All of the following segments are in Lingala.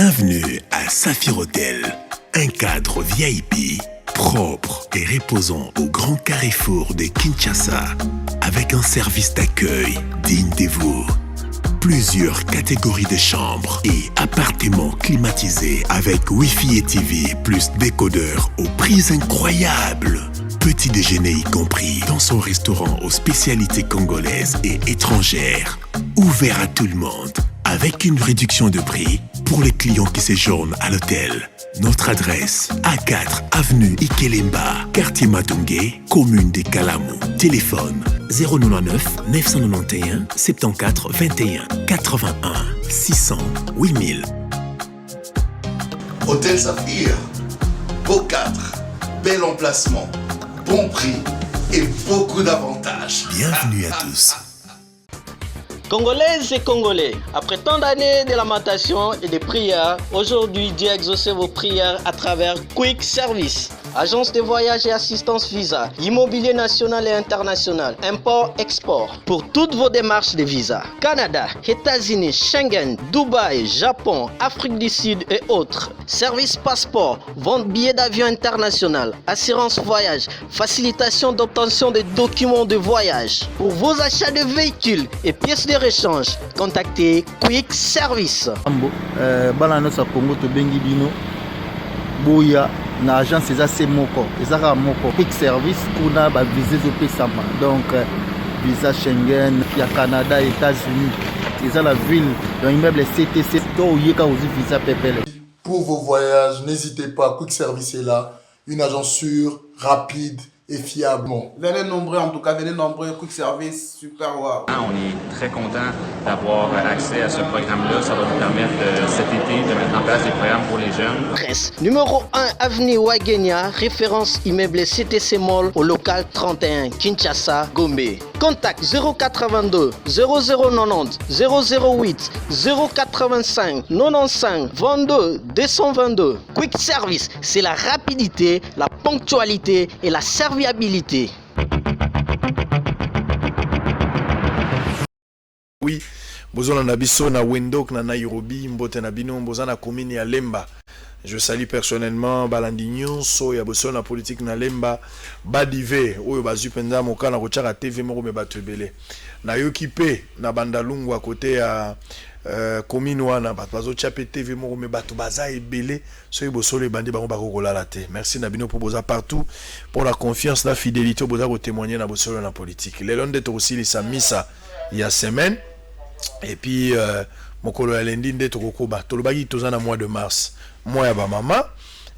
Bienvenue à Saphir Hotel, un cadre VIP propre et reposant au grand carrefour de Kinshasa, avec un service d'accueil digne de vous. Plusieurs catégories de chambres et appartements climatisés avec Wi-Fi et TV plus décodeur aux prix incroyables. Petit déjeuner y compris dans son restaurant aux spécialités congolaises et étrangères. Ouvert à tout le monde avec une réduction de prix pour les clients qui séjournent à l'hôtel. Notre adresse, A4 avenue Ikelemba, quartier Matonge, commune de Kalamu. Téléphone 099 991 74 21 81 600 8000. Hôtel Saphir, beau cadre, bel emplacement, bon prix et beaucoup d'avantages. Bienvenue à tous. Congolaises et Congolais, après tant d'années de lamentation et de prières, aujourd'hui Dieu a exaucé vos prières à travers Quick Service. Agence de voyage et assistance visa, immobilier national et international, import-export, pour toutes vos démarches de visa. Canada, États-Unis, Schengen, Dubaï, Japon, Afrique du Sud et autres. Service passeport, vente billets d'avion international, assurance voyage, facilitation d'obtention des documents de voyage. Pour vos achats de véhicules et pièces de rechange, contactez Quick Service. Bana nyonso ya Congo, tobengi bino boya na agence. Eza se moko, eza kaka moko, Quick Service. Kuna bavisa ezopesama, donc visa Schengen, ya Canada, États-Unis. Eza la ville dans immeuble CTC. To oyeka, ozwi visa pepele. Pour vos voyages, n'hésitez pas, Quick Service est là. Une agence sûre, rapide et fiable. Venez nombreux en tout cas, venez nombreux, Quick Service, super wow. On est très content d'avoir accès à ce programme-là. Ça va nous permettre cet été de mettre en place des programmes pour les jeunes. Adresse numéro 1 avenue Wagenia, référence immeuble CTC Mall au local 31, Kinshasa, Gombe. Contact 082 0090 008 085 95 22 222. Quick Service, c'est la rapidité, la ponctualité et la serviabilité. Oui, bozolanda biso na Windhoek, na Nairobi, mbote na bino. Boza na commune ya Lemba, je salue personnellement balandi nyonso ya Bosolo na Politique na Lemba. Badive oyo bazwi mpenza mokana kotiaka TV moko me bato ebele. Nayoki mpe na Bandalungwa, côté ya commune wana, bato bazotia mpe TV moko me bato baza ebele. Soki Bosolo ebandi, bango bakokolala te. Merci na bino mpo boza partout, pour la confiance, la fidélité oyo boza kotémoigner na Bosolo na Politique. Lelo nde tokosilisa misa ya semaine et puis mokolo ya lundi nde tokokoba. Tolobaki toza na mois de mars, mois ya bamama.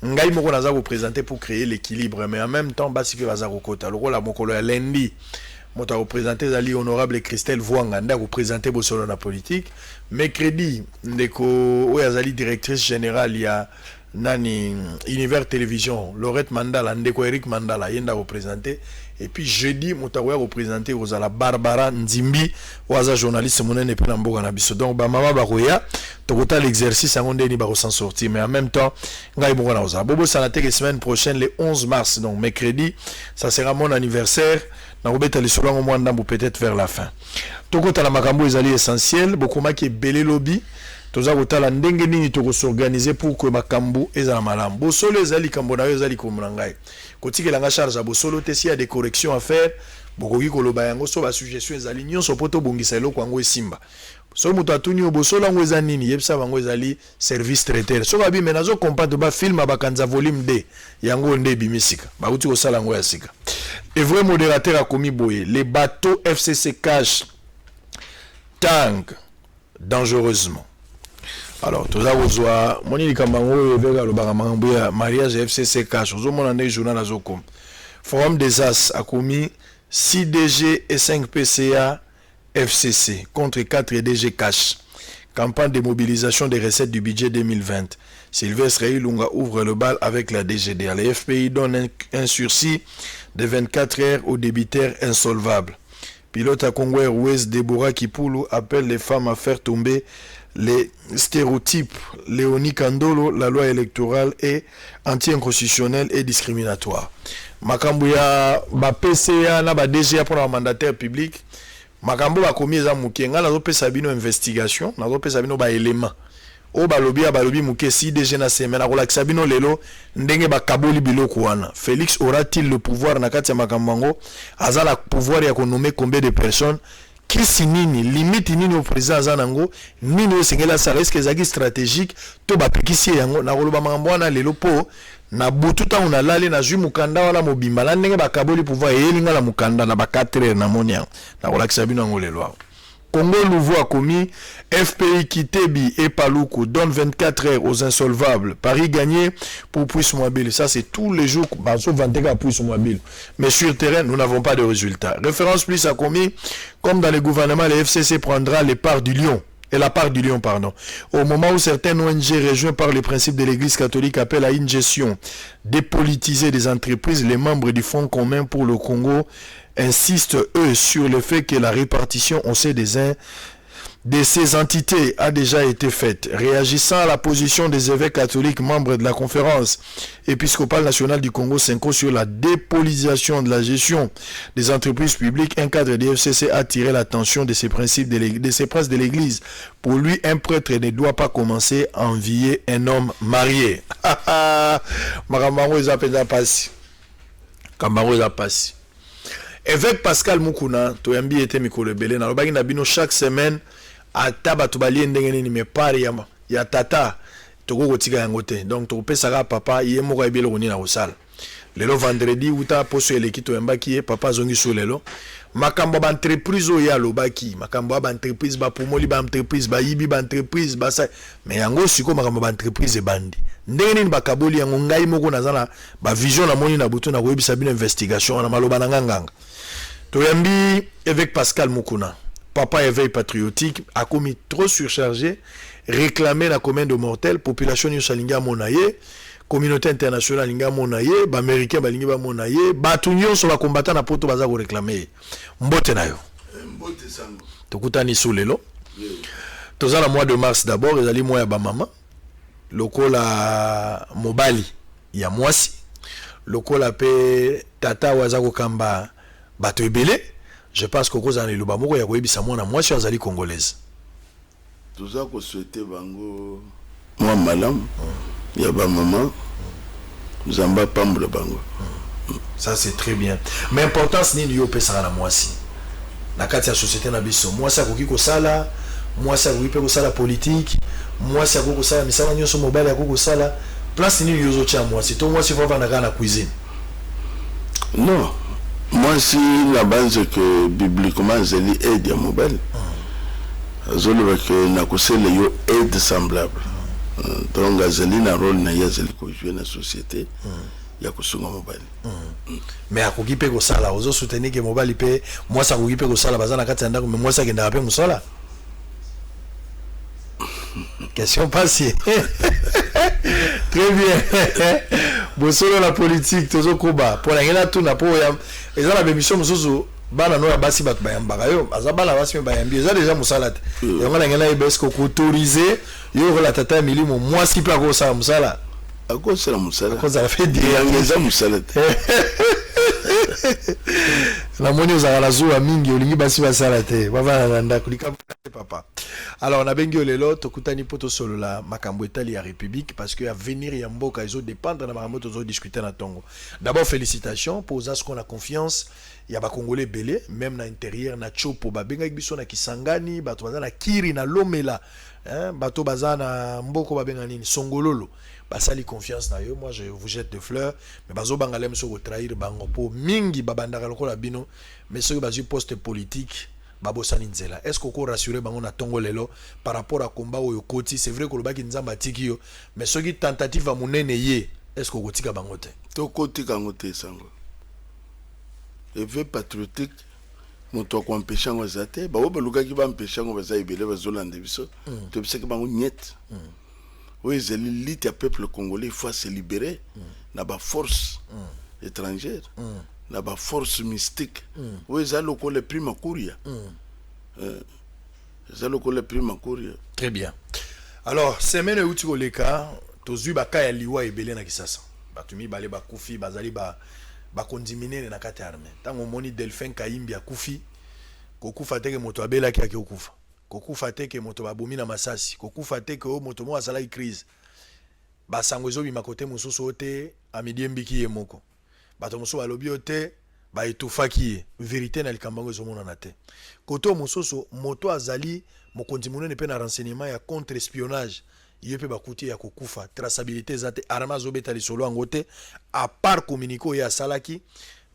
Ngai moko naza koprésenter pour créer l'équilibre, mais en même temps basi mpe baza kokota. Lokola mokolo ya lundi moto akoprésente ezali honorable Christelle Voanga, nde akoprésente Bosolo na Politique. Mercredi, ndeko oyo azali directrice générale ya nani, Univers Télévision, Lorette Mandala, ndeko Eric Mandala, ye nde akoprésente. Et puis jeudi, moto akoya koprésente kozala Barbara Nzimbi, oyo aza journaliste monene mpe na mboka na biso. Donc bamama bakoya, tokotala exercice yango ndeni bakosan sortir, mais en même temps ngai moko na kozala. Bobosana te ke semaine prochaine, le 11 mars, donc mercredi, ça sera mon anniversaire. Nakobeta lisolo yango mwa ndambo peut-être vers la fin. Tokotala makambo ezali essentiel. Bokomaki ebele lobi. Toza kotala ndenge nini tokos'organiser pour que makambo ezala malamu. Bosolo ezali likambo na yo, eza likambo na ngai. Kotikela nga charge ya bosolo te. S'il y a des corrections à faire, bokoki koloba yango. So basuggestion ezali nyonso mpo tobongisa eloko yango esimba. Soki moto atuni yo bosolo yango eza nini, yebisa bango ezali service traiteur. Soki abi me nazocomprendre, bafilm ya Bakanza volume d yango nde ebimi sika, bauti kosala yango ya sika. Et vrai modérateur akomi boye: les bateaux FCC CACH tangue dangereusement. Alors toza kozwa moni likambo yango oyo eveke alobaka makambo ya mariage ya FCC CACH. Ozomona ndenge journal azokoma. Forum des As akomi 6 DG et 5 PCA FCC contre 4 DG CACH. Campagne de mobilisation des recettes du budget 2020. Sylvestre Ilunga ouvre le bal avec la DGDA. Les FPI donne un sursis de 24 heures aux débiteurs insolvables. Pilote à Congo Airways, Deborah Kipulu appelle les femmes à faire tomber les stéréotypes. Léonie Kandolo, la loi électorale est anti-inconstitutionnelle et discriminatoire. Makambo ya ba PCA na ba DGA pour mandataire public, makambo bakomi eza moke. Ngai nazopesa bino investigation, nazopesa bino baélément. Oyo balobi ya balobi moke CDG na seme nakolakisa bino lelo ndenge bakaboli biloko wana. Felix aura-t-il le pouvoir na kati ya makambo yango? Aza na pouvoir ya konommer combien de personnes? Kisi nini, limite nini oyo président aza nango, nini oyo esengeli asala? Est-ce que ezalaki stratégique to bapekisi ye yango? Nakoloba makambo wana lelo mpo na butu ntango nalali, nazwi mokanda wana mobimba na ndenge bakaboli pouvoir. Eyeli nga na mokanda na ba 4 heures, namoni yango, nakolakisa bino yango lelo awa. Congo Nouveau a commis FPI Kitebi et Paluku donne 24 heures aux insolvables. Paris gagné pour Puisse Mobile. Ça, c'est tous les jours. Bazo vanter Puisse Mobile. Mais sur terrain, nous n'avons pas de résultats. Référence Plus a commis, comme dans le gouvernement, le FCC prendra les parts du lion. Et la part du lion, pardon. Au moment où certaines ONG rejoints par les principes de l'Église catholique appellent à une gestion dépolitisée des entreprises, les membres du Front commun pour le Congo insistent, eux, sur le fait que la répartition, on sait, des uns de ces entités a déjà été faite. Réagissant à la position des évêques catholiques membres de la conférence épiscopale nationale du Congo CENCO sur la dépolitisation de la gestion des entreprises publiques, un cadre du FCC a attiré l'attention de ces principes de ces princes de l'Église. Pour lui, un prêtre ne doit pas commencer à envier un homme marié. Makambo eza mpenza pasi. Kambango eza pasi. Évêque Pascal Mukuna, toyambi ete mikolo ebele. Nalobaki na bino, chaque semaine, ata bato balie ndenge nini, mais part ya tata tokoki kotika yango te. Donc tokopesaka papa, ye moko ayebi eloko nini na kosala. Lelo vendredi, uta poso eleki toyambaki ye, papa azongi so lelo. Makambo ya baentreprise oyo ye alobaki, makambo ya baentreprise, bapomoli baentreprise, bayibi baentreprise, basa. Mais yango sikoyo, makambo ya baentreprise ebandi ndenge nini, bakaboli yango? Ngai moko naza na bavision, namoni na butu, nakoyebisa bino investigation wana. Maloba na nga nganga. Toyambi évêque Pascal Mukuna, papa éveil patriotique, akomi trop surchargé, réclamé na commun de mortel. Population nyonso alingi amona ye, communauté internationale alingi amona ye, baaméricain balingi bamona ye, bato nyonso bakombata na poto baza koréclamer ye. Mbote na yo. Mbote, sango. Tokutani su lelo. Toza na mois de mars. D'abord ezali mois ya bamama. Lokola mobali ya mwasi, lokola mpe tata oyo aza kokamba bato ebele, je pense kokozala na liloba moko ya koyebisa mwana mwasi oyo azali congolaise. Toza kosouhaiter bango mwa malamu ya bamama. Nzambe apambola bango. Ça, c'est très bien. Mais importance nini yo opesaka na mwasi na kati ya société na biso? Mwasi akoki kosala, mwasi akoki mpe kosala politique, mwasi akoki kosala misala nyonso mobali akoki kosala. Place nini yo ozotia mwasi? To mwasi faut avanda kaka na cuisine? Non, mwasi na banze ke bibliquement azali aide ya mobali. Azoloba ke nakosala yo aide semblable. Donc azali na rôle na ye, azali kojouer na société ya kosunga mobali. Mais akoki mpe kosala? Ozosoutenir ke mobali mpe mwasi akoki mpe kosala, baza na kati ya ndako, mais mwasi akendaka mpe mosala? Question passée. Très bien. Bosolo na politique, tozokoba mpo na ngai natuna, mpo eza na bémission mosusu, bana no ya basi, bato bayambaka yo, aza bana basi me bayambi, eza déjà mosala te. Yango na ngai nayeba, est-ce okoautoriser yo okola tata ya milimo, mwasi mpe akosala mosala? Akosala mosala. Akozala mpe. Yango eza mosala te. Namoni ozalaka na zuwa mingi, olingi basi basala te, bavanda na ndako. Likambo te, papa. Alors nabengi yo lelo, tokutani mpo tosolola makambo etali ya république, parce que avenir ya mboka ezodépendre na makambo tozodiscuter na ntongo. D'abord félicitations mpo oza sikoyo na confiance ya bakongolais ebele, même na intérieur, na Tshopo babengaki biso, na Kisangani, bato baza na Kiri, na Lomela, hein, bato baza na mboko babenga nini, Songololo, basali confiance na yo. Moi, je vous jette de fleurs, mais bazobanga lem soki kotrahir bango, mpo mingi babandaka lokola bino, mais soki bazwi poste politique, babosani nzela. Est ce que okorassurer bango na ntongo lelo par rapport à combat oyo okoti? C'est vrai kolobaki Nzambe atiki yo, mais soki tentative ya monene ye, est ce que okotika bango te? Tokotika yango te, sango. Éveil patriotique, moto akoempêcher yango aza te. Bango balukaki baempêcher yango, baza ebele bazolanda biso. Toyebisaki bango niet. Oyo ezali lutte ya peuple congolais. Il faut se libérer na baforce étrangère, na baforce mystique. Oyo eza lokola prima kuria, eza lokola prima kuria. Très bien. Alors, semaine euti koleka, tozwi baka ya liwa ebele na Kisasa. Bato mibale bakufi, bazali bakonzi minene na kati ya armée. Ntango omoni Delphin Kayimbi akufi, kokufa teke moto abelaki, ake kokufa. Kokufa te ke moto babomi na masasi, kokufa te ke oyo moto moko asalaki crise. Basango ezobima kote mosusu oyo te amidiembiki ye moko. Bato mosusu balobi oyo te ba etouffaki ye. Verite na likambo yango ezomonana te. Kote oyo mosusu moto azali mokonzi monene mpe na renseignement ya contre espionnage, ye mpe bakuti ye ya kokufa. Traçabilite eza te, armee azobeta lisolo yango te, à part communique oyo ye asalaki.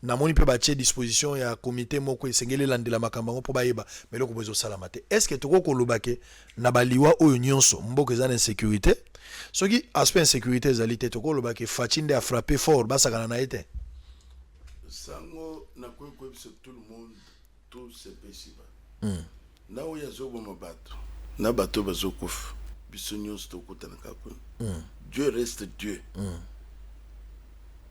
Namoni mpe batie disposition ya comite moko esengeli elandela makambo yango mpo bayeba, mais eloko moko ezosalama te. Est-ce que tokoki koloba ke na baliwa oyo nyonso mboka eza na insécurité? Soki aspect insécurité ezali te, tokoki koloba ke Fatshi nde a frappé fort, basakana na ye te? Sango, nakoki koyebisa tout le monde, tout se pesiba na oyo azoboma bato na bato oyo bazokufa, biso nyonso tokutanaka kuna. Dieu reste Dieu.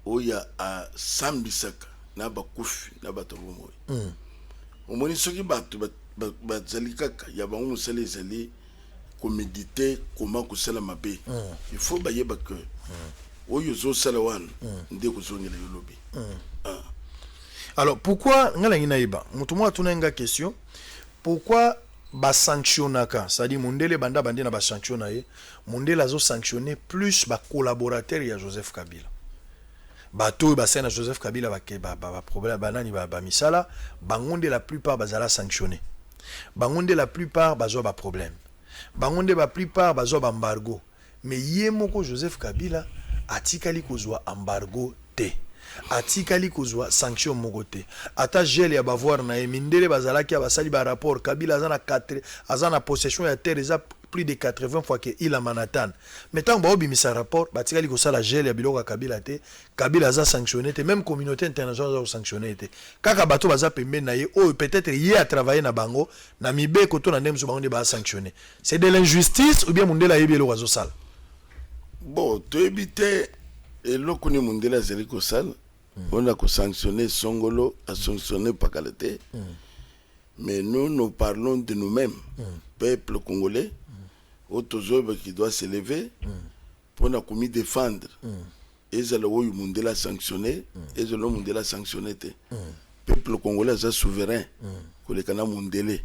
Oyo asambisaka na bakufi na bato ya bomoi. Omoni, soki bato bazali kaka ya bango mosala ezali koméditer koma kosala mabe, il faut bayeba ke oyo ozosala wana nde kozongela yo lobi. Ah. Alors pourquoi nga nangi nayeba, moto moko atuna nga question, pourquoi basanctionnaka, c'est-à-dire mondele banda bandi na basanction na ye, mondele azosanctionne plus bacollaborateur ya Joseph Kabila, bato oyo basali na Joseph Kabila baproblème, banani, bamisala, bango nde la plupart bazala sanctionné, bango nde la plupart bazwa baproblème, bango nde ba plupart bazwa baembargo. Mais ye moko Joseph Kabila atikali kozwa embargo te, atikali kozwa sanction moko te, ata gel ya bavoirs na ye. Mindele bazalaki ya basali barapport, Kabila aza na 4, aza na possession ya terre eza plus de 80 fois ke île ya Manhattan. Mais ntango baobimisa rapport, batikali kosala gel ya biloko ya Kabila te. Kabila aza sanctionné te, même communauté internationale aza kosanctionne te. Kaka bato baza pembeni na ye, oyo peut-être ye atravaille na bango na mibeko to na ndenge mosusu, bango nde basanctionné. C'est de l'injustice ou bien mondele ayebi eloko azosala? Bon, toyebi te eloko nini mondele azali kosala mpona kosanctionne songolo, asanctionne pakala te. Mais nous, nous parlons de nous-mêmes, peuple congolais, oyo tozoyeba qui doit se lever mpona komi défendre. Ezala oyo mondele asanctionne, ezala oyo mondele asanctionne te, peuple congolais aza souverain koleka na mondele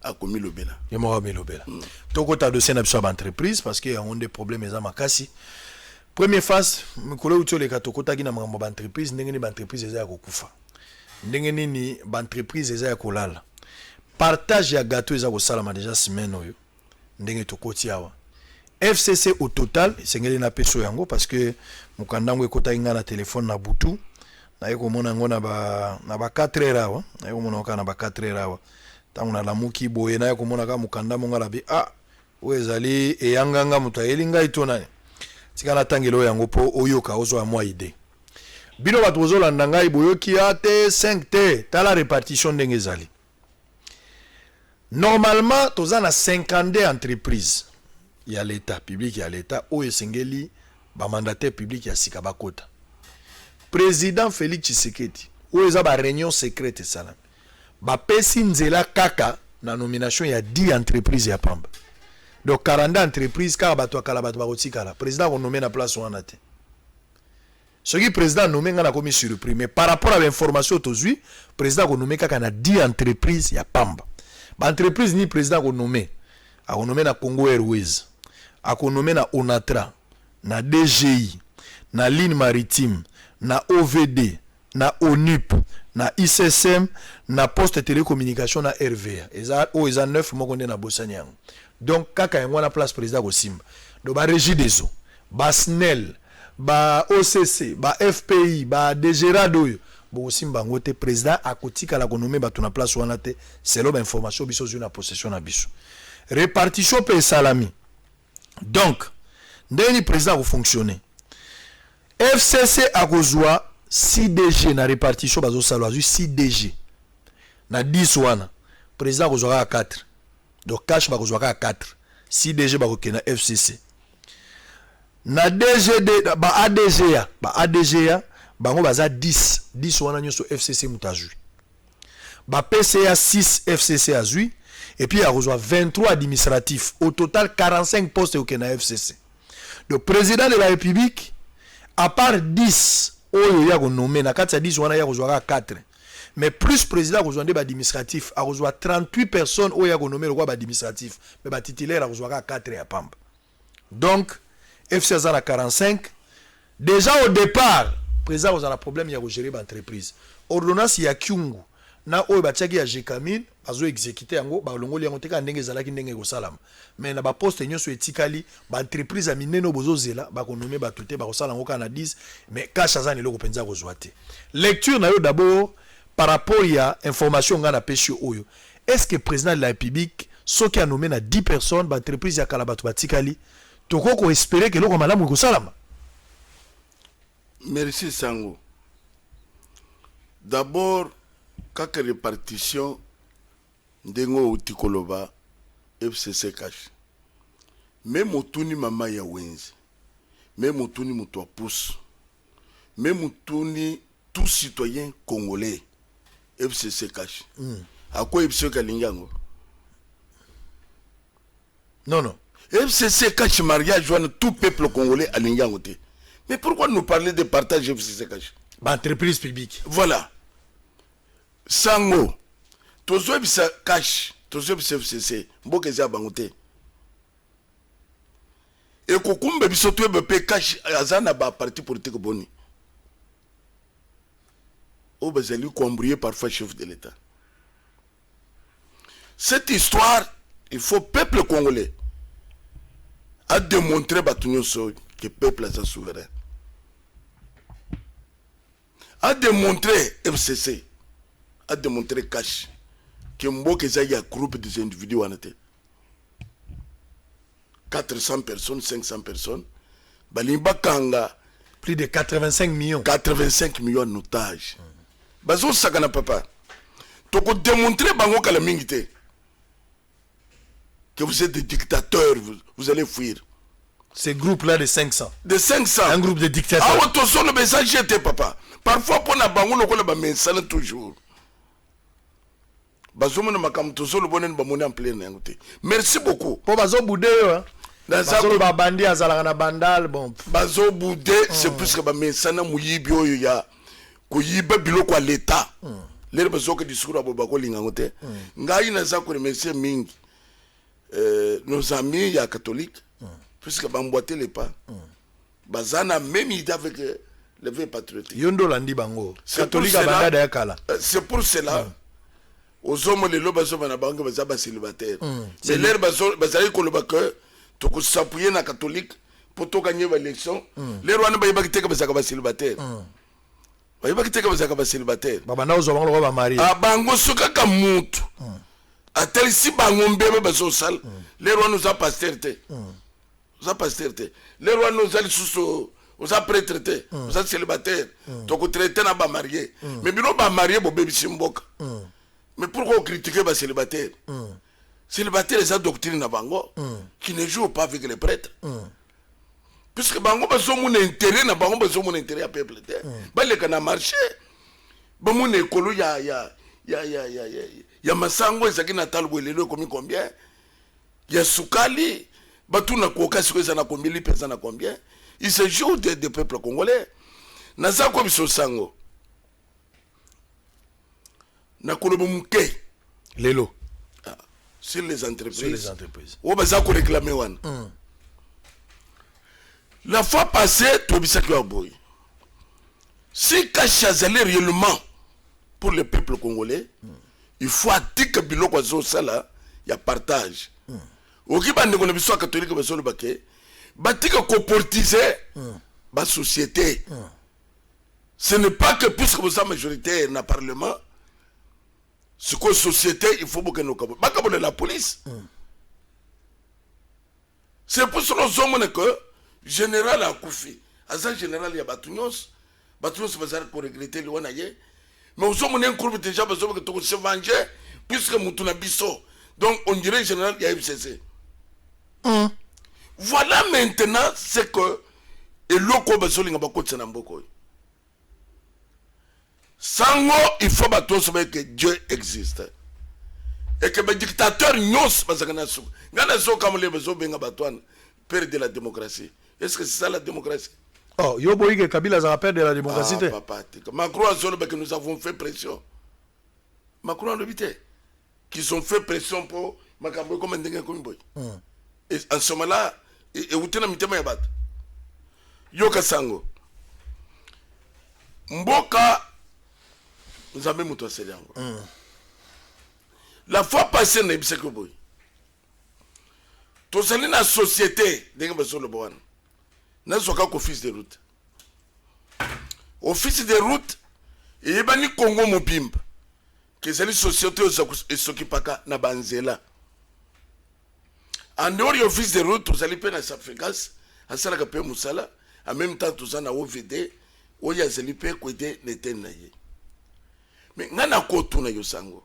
akomi lobela. Ye moko amilobela. Tokota dossier na biso ya baentreprise, parce que yango nde problème eza makasi. Première phase, mikolo euti oleka, tokotaki na makambo ya baentreprise, ndenge nini baentreprise eza ya kokufa, ndenge nini baentreprise eza ya kolala. Partage ya gâteau eza kosalama déjà semaine oyo. Ndenge tokoti awa, FCC au total, esengeli napesa yango parce que mokanda yango ekotaki ngai na telefone na butu. Naye komona yango na ba 4 heures awa, naye komona yango kaka na ba 4 heures awa. Ntango nalamuki boye, naye komona kaka mokanda mongo, alabi: "Ah, oyo ezali eyanganga, moto ayeli ngai to nani?" Tika natangela oyo yango mpo oyoka, ozwa mwa idée. Bino bato bozolanda ngai, boyoki a te 5 te. Tala répartition ndenge ezali. Normalement toza na 52 entreprise ya l'état, public ya l'état, oyo esengeli bamandataire public ya sika bakota. Président Félix Tshisekedi, oyo eza baréunion secrète esalami, bapesi nzela kaka na nomination ya 10 entreprise ya pamba. Donc 42 entreprise, kaka bato ya kala, bato bakotikala. Président akonome na place wana te. Soki président anome, ngai nakomi surpris. Mais par rapport à bainformation tozwi, président akonome kaka na 10 entreprise ya pamba. Baentreprise nini président akonome? Akonome na Congo Airways, akonome na Onatra, na DGI, na ligne maritime, na OVD, na ONUP, na ICSM, na Poste Télécommunication, na RVA. Eza oyo eza 9 moko nde nabosani yango. Donc kaka yango wana place président akosimba. Donc barégie des eaux, baSNEL, ba OCC, ba FPI, ba DGRAD, oyo bokosimba yango te. Président akotikala konome bato na place wana te, selon bainformation biso ozwi na possession na biso. Répartition mpe esalami. Donc ndenge nini président akofonctionne? FCC akozwa 6 DG. Na répartition bazosala, azwi 6 DG na 10 wana, président akozwa kaka 4. Donc cash bakozwa kaka 4, 6 DG bakokende na FCC. Na DGD, ba ADGA, ba ADGA bango baza 10. 10 wana nyonso FCC moto azwi. Ba PCA 6, FCC azwi. Et puis akozwa 23 administratifs. Au total 45 postes ekokende na FCC. Donc président de la République, à part 10 oyo ya konome, na kati ya 10 wana ya kozwa kaka 4. Mais plus président akozwa nde baadministratif, akozwa 38 personnes oyo akonommer lokola baadministratif, mais batitulaire akozwa kaka 4 ya pamba. Donc FC aza na 45 déjà. Au départ, président akozala na problème ya kogérer baentreprise. Ordonnance ya Kyungu na oyo batiaki ya Gécamines, bazoexécuter yango, balongoli yango te, kaka ndenge ezalaki, ndenge ekosalama. Mais na baposte nyonso etikali, baentreprise ya minene oyo bozozela, bakonommer bato te, bakosala yango kaka na 10. Mais CACH aza na eloko mpenza kozwa te. Lecture na yo d'abord par rapport ya information ngai napesi yo oyo: est ce que président de la République, soki anommer na 10 personnes, baentreprise ya kala bato batikali, tokoki koespérer ke eloko ya malamu ekosalama? Merci, Sango. D'abord, kaka répartition, ndenge outi koloba, FCC CACH, me motuni mama ya wenze, me motuni moto apusu, me motuni tout citoyen congolais, FCC CACH akoyebi soki alingi yango? Non. FCC CACH, mariage wana, tout peuple congolais alingi yango te. Mais pourquoi nous parler de partage FCC CACH? Baentreprise publique. Voilà, sango, tozoyebisa CACH, tozoyebisa FCC, mboka eza ya bango te. Ekokumba biso toyeba mpe CACH aza na baparti politique boni oyo bazali koembrouiller parfois chef de l'État. Cette histoire, il faut peuple congolais a démontré bato nyonso que peuple aza souverain, a démontré FCC, a démontré CACH que mboka eza ya groupe des individus wana te. 400 personnes, 500 personnes balingi bakanga plus de 85 millions. 85 millions en otage. Bazosakana, papa. Tokodémontrer bango kala mingi te que vous êtes des dictateurs, vous allez fuir. Ces groupes-là de 500. De 500. Un groupe de dictateurs. Awa tozoloba eza jeu te, papa. Parfois mpo na bango lokola bamesana toujours bazomona makambo tozoloba nani bamoni en plein yango te. Merci beaucoup. Mpo bazobouder yo, hein. Bazoloba bandi azalaka na Bandal, bon. Bazobouder, c'est puisque bamesana moyibi oyo ya koyiba biloko ya l'État. Lelo bazoka discours ya boye, bakolinga yango te. Ngai naza koremercier mingi nos amis ya catholique, puisque bamboite le pas, baza na même idée avec l'éveil patriotique. Yo nde olandi bango catholique abandada ya kala. C'est pour cela ozomona lelo bazoba na bango baza bacélibataire. Mais lere bazali koloba ke tokos'appuyer na catholique mpo togagner baélection, lere wana bayebaki te ke bazalaka bacélibataire. Bayebaki te ke bazalaka bacélibataire. Babanda kozwa bango lokola bamariés. Ah, bango so kaka mutu atalisi bango mbebe bazosala. Lere wana oza pasteur te, oza pasteur te. Lere wana oza lisusu, oza prêtre te, oza célibataire. Tokotraiter na bamariés, mais bino bamariés bobebisi mboka. Mais pourquoi ocritiquer bacélibataire? Célibataire eza doctrine na bango qui ne joue pas avec les prêtres, puisque bango bazomona intérêt na bango, bazomona intérêt ya peuple te. Baleka na marché, bamona ekolo ya masango ezalaki na talo boye, lelo ekomi combien? Ya sukali, batuna koka sikoyo eza na combien? Lipe eza na combien? Il se joue de peuple congolais. Naza ko biso, sango, na koloba moke. Lelo. Sur les entreprises. Sur les entreprises. Oyo baza koréclamer wana. La fois passée toyebisaki ya boye: si CACH azali réellement pour le peuple congolais, il faut atika biloko azosala ya partage. Oki bandeko na biso ya catholique bazoloba ke batika kopolitiser basociété. Ce n'est pas que puisque boza majoritaire na parlement, sikoyo société il faut bokende okabola, bakabola la police. C'est pour cela ozomona que général akufi, aza général ya bato nyonso. Bato nyonso bazali koregretter liwa na ye, mais ozomona un groupe déjà bazobaka tokose venger puisque mutu na biso. Donc on dirait général ya FCC. Voilà maintenant ce que eloko oyo bazolinga bakotisa na mboka oyo. Sango, il faut bato nyonso bayeba que Dieu existe et que badictateur nyonso bazalaka na suka. Ngai nazokamole bazobenga bato wana père de la démocratie. Est ce que c'est ça la démocratie? Oh, yo boyi ke Kabila azalaka père de la démocratie Ah, te? Papa, tika. Macron azoloba que nous avons fait pression. Macron alobi te qu'ils ont fait pression mpo makambo ekoma ndenge ekomi boye. Et en ce moment là, ewuti na mitema ya bato. Yoka sango, mboka Nzambe moto asali yango. La fois passée nayebisaki boye, tozali na société ndenge bazoloba wana, nazwaka ko office de route. Office de route eyebani Congo mobimba ke ezali société oyo esokipaka na banzela. En dehors ya office de route, tozali mpe na Safricas, asalaka mpe mosala. En même temps toza na OVD oyo azali mpe koaider na eteni na ye. Mais ngai nakotuna yo sango,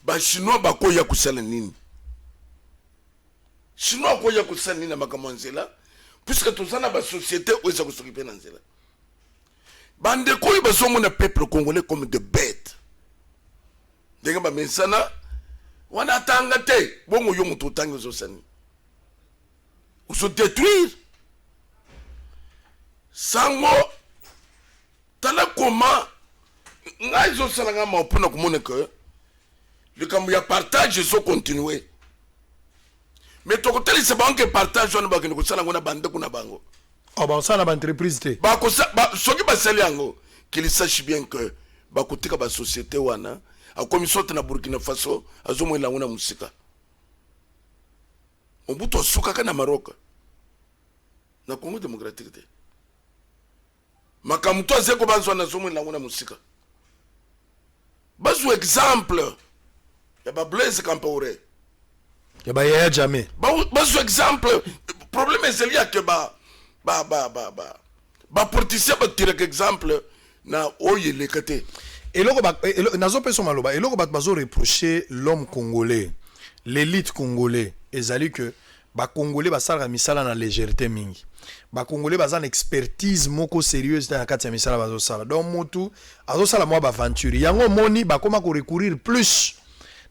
Bachinois bakoya kosala nini? Chinois akoya kosala nini na makambo ya nzela, puisque toza na basociété oyo eza kosokipe na nzela? Bandeko oyo bazomona peuple congolais comme de bête, ndenge bamesana wana, atanga te. Bongo yo moto otangi, ozosala nini? Ozodétruire. Sango, tala koma ngai ezosala ngai mawa mpona komona ke likambo ya partage ezocontinue. Mais tokotalisa bango ke partage wana bakende kosala yango na bandeko na bango. Oh, bakosala na baentreprise te. Soki basali yango, qu'il sache bien que bakotika basociété wana akomi sote na Burkina Faso, azomoyela yango na mosika. Mobutu asukaka na Maroc, na Congo démocratique te. Makambo to azali kobanzwa, nazomwela yango na mosika. Bazwa exemple ya baBlaise Compaoré. Ya baYaya Jammeh. Bazwa exemple. Problème ezali ya ke bapoliticien batiraka exemple na oyo eleka te. Eloko nazopesa maloba, eloko bato bazoreproche l'homme congolais, l'élite congolais, ezali que Bacongolais basalaka misala na légèreté mingi. Bacongolais baza na expertise moko sérieuse te na kati ya misala bazosala. Donc mutu azosala mwa baaventure yango, omoni bakoma korecourir plus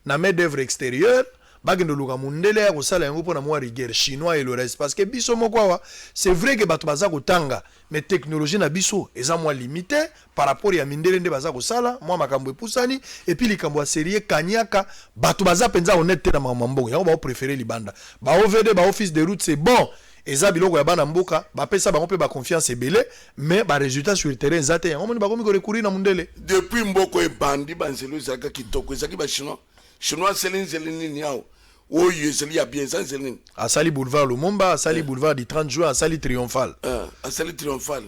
na main d'œuvre extérieure, bakende oluka mundele ya kosala yango mpona mwa rigueur, chinois et le reste, parce que biso moko awa, c'est vrai que bato baza kotanga, mais technologie na biso eza mwa limité par rapport ya mindele nde baza kosala mwa makambo epusani. Et puis likambo ya sérieux, kaniaka, bato baza mpenza honnête te na makambo ya mbongo. Yango baopréféré libanda. Ba OVD, ba office de route, c'est bon, eza biloko ya bana mboka, bapesa bango mpe baconfiance ebele, mais barésultat sur le terrain eza te. Yango moni bakomi korecourir na mundele. Depuis mboka ebandi, banzela ezalaka kitoko, ezalaki bachinois. Chinois asali nzela nini awa oyo ezali ya bien? Eza nzela nini? Asali boulevard Lumumba, asali boulevard du 30 juin, asali Triomphal. Ah, asali Triomphal.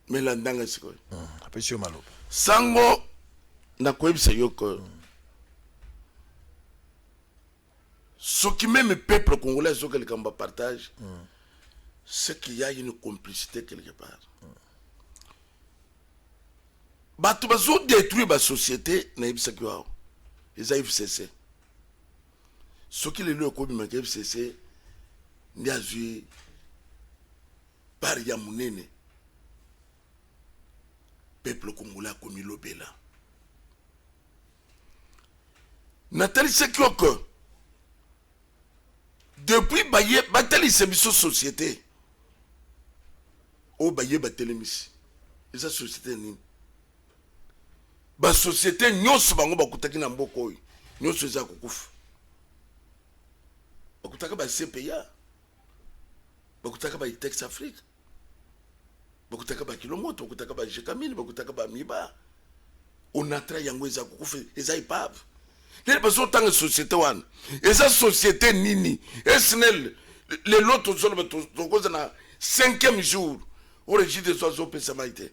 Mais landanga sikoyo. Apesi yo maloba. Sango, nakoyebisa yo ke soki même peuple congolais azoka likambo ya partage, c'est qu'il y a une complicité quelque part. Bato bazodétruire basociété, nayebisaki yo awa, eza FCC. Soki lelo ekobimaka FCC nde azwi part ya monene, peuple congolais akomilobela. Natalisaki yo ke depuis baye batalisa biso société oyo baye batelemisi, eza société nini? Basociété nyonso bango bakutaki na mboka oyo, nyonso eza kokufa. Bakutaka ba CPA, bakutaka ba Itex Afrique, bakutaka bakilomoto, bakutaka baGécamines, bakutaka bamiba, Onatra, yango eza kokufa, eza épave. Ndenge bazotanga société wana, eza société nini? SNEL, lelo tozoloba, tokoza na cinquième jour oyo Régie des eaux azopesa mai te.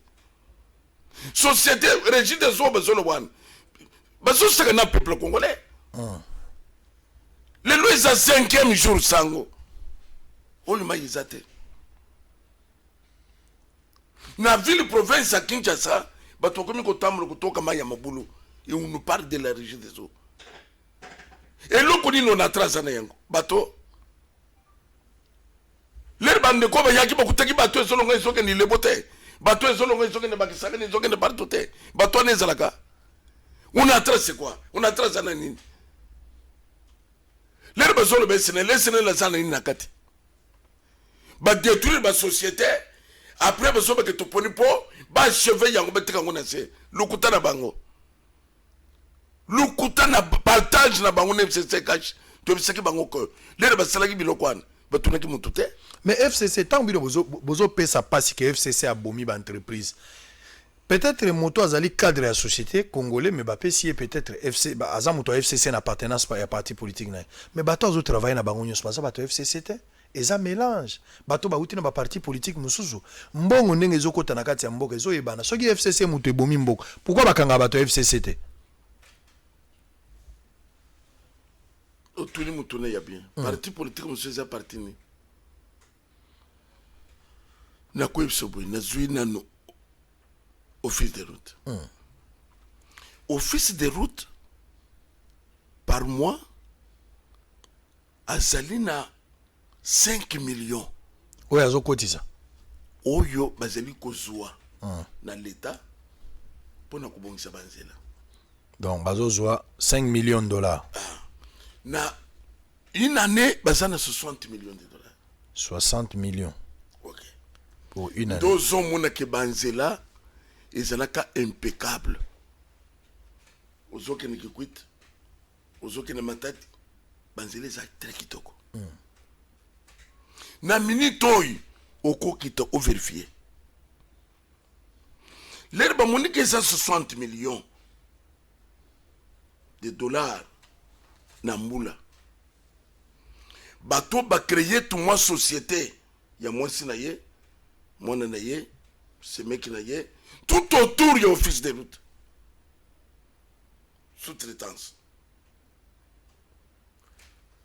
Société Régie des eaux bazoloba wana, bazosaka na peuple congolais. Lelo eza cinquième jour, sango, oyo mai eza te na ville province ya Kinshasa. Bato bakomi kotambola kotoka mai ya mabulu, et on nous parle de la Régie des eaux. Eloko nini Onatra aza na yango? Bato lere bandeko bayaki, bakutaki bato ezolonga, ezokende ilebo te, bato ezolonga, ezokende bakisakani, ezokende partout te. Bato wana ezalaka Onatra, c'est quoi? Onatra aza na nini? Lere bazoloba SNEL, SNEL aza na nini na kati? Badétruire basociété, après bazobake toponi mpo baacheve yango, batika yango na se. Lokuta na bango. Lokuta na partage na bango na FCC cash, toyebisaki bango que lelo basalaki biloko wana, batunaki motu te. Mais FCC, ntango bino bozopesa mpasi ke FCC abomi baentreprise, peut-être moto azali cadre ya société congolais, mais bapesi ye peut-être FC, aza moto ya FCC na appartenance ya parti politique na ye, mais bato azotravaille na bango nyonso baza bato ya FCC te. Eza mélange, bato bauti na baparti politique mosusu. Mbongo ndenge ezokota na kati ya mboka ezoyebana. Soki FCC moto ebomi mboka, pourquoi bakanga bato ya FCC te? Otuni motuna ya bien. Parti politique mosusu eza parti nini? Nakoyebisa boye, nazwi nano office de route. Office de route, par mois azali na 5 millions. Oyo azokotisa. Oyo bazali kozwa na leta mpona kobongisa banzela. Donc bazozwa 5 millions de dollars. Na une année baza na 60 millions de dollars. 60 millions. Ok. Pour une année. Tozomona ke banzela ezalaka impeccable. Ozokende Kikwit, ozokende Matadi, banzela eza très kitoko. Na minute oyo okokita overifie lere bamoniki eza 60 millions de dollars na mbula. Bato bacreye tu mwa société ya mwasi na ye, mwana na ye, semeki na ye, tout autour ya office de route, sous-traitance.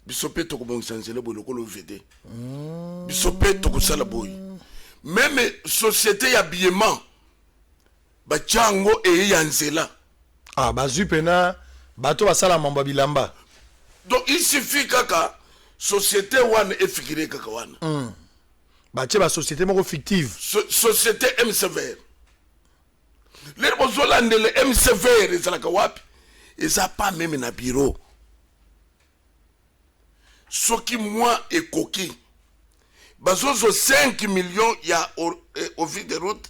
Biso mpe tokobongisa nzela boye lokola OVD, biso mpe tokosala boye. Même société ya habillement batia yango eye ya nzela. Ah, bazwi mpena bato basala mambo ya bilamba. Donc il suffit kaka société wana efikire kaka wana. Batie basociété moko fictive. Société MCVR, lelo bozolandela MCVR ezalaka wapi? Eza pa même na bureau. Soki mwa ekoki, bazozwa 5 millions ya office de route,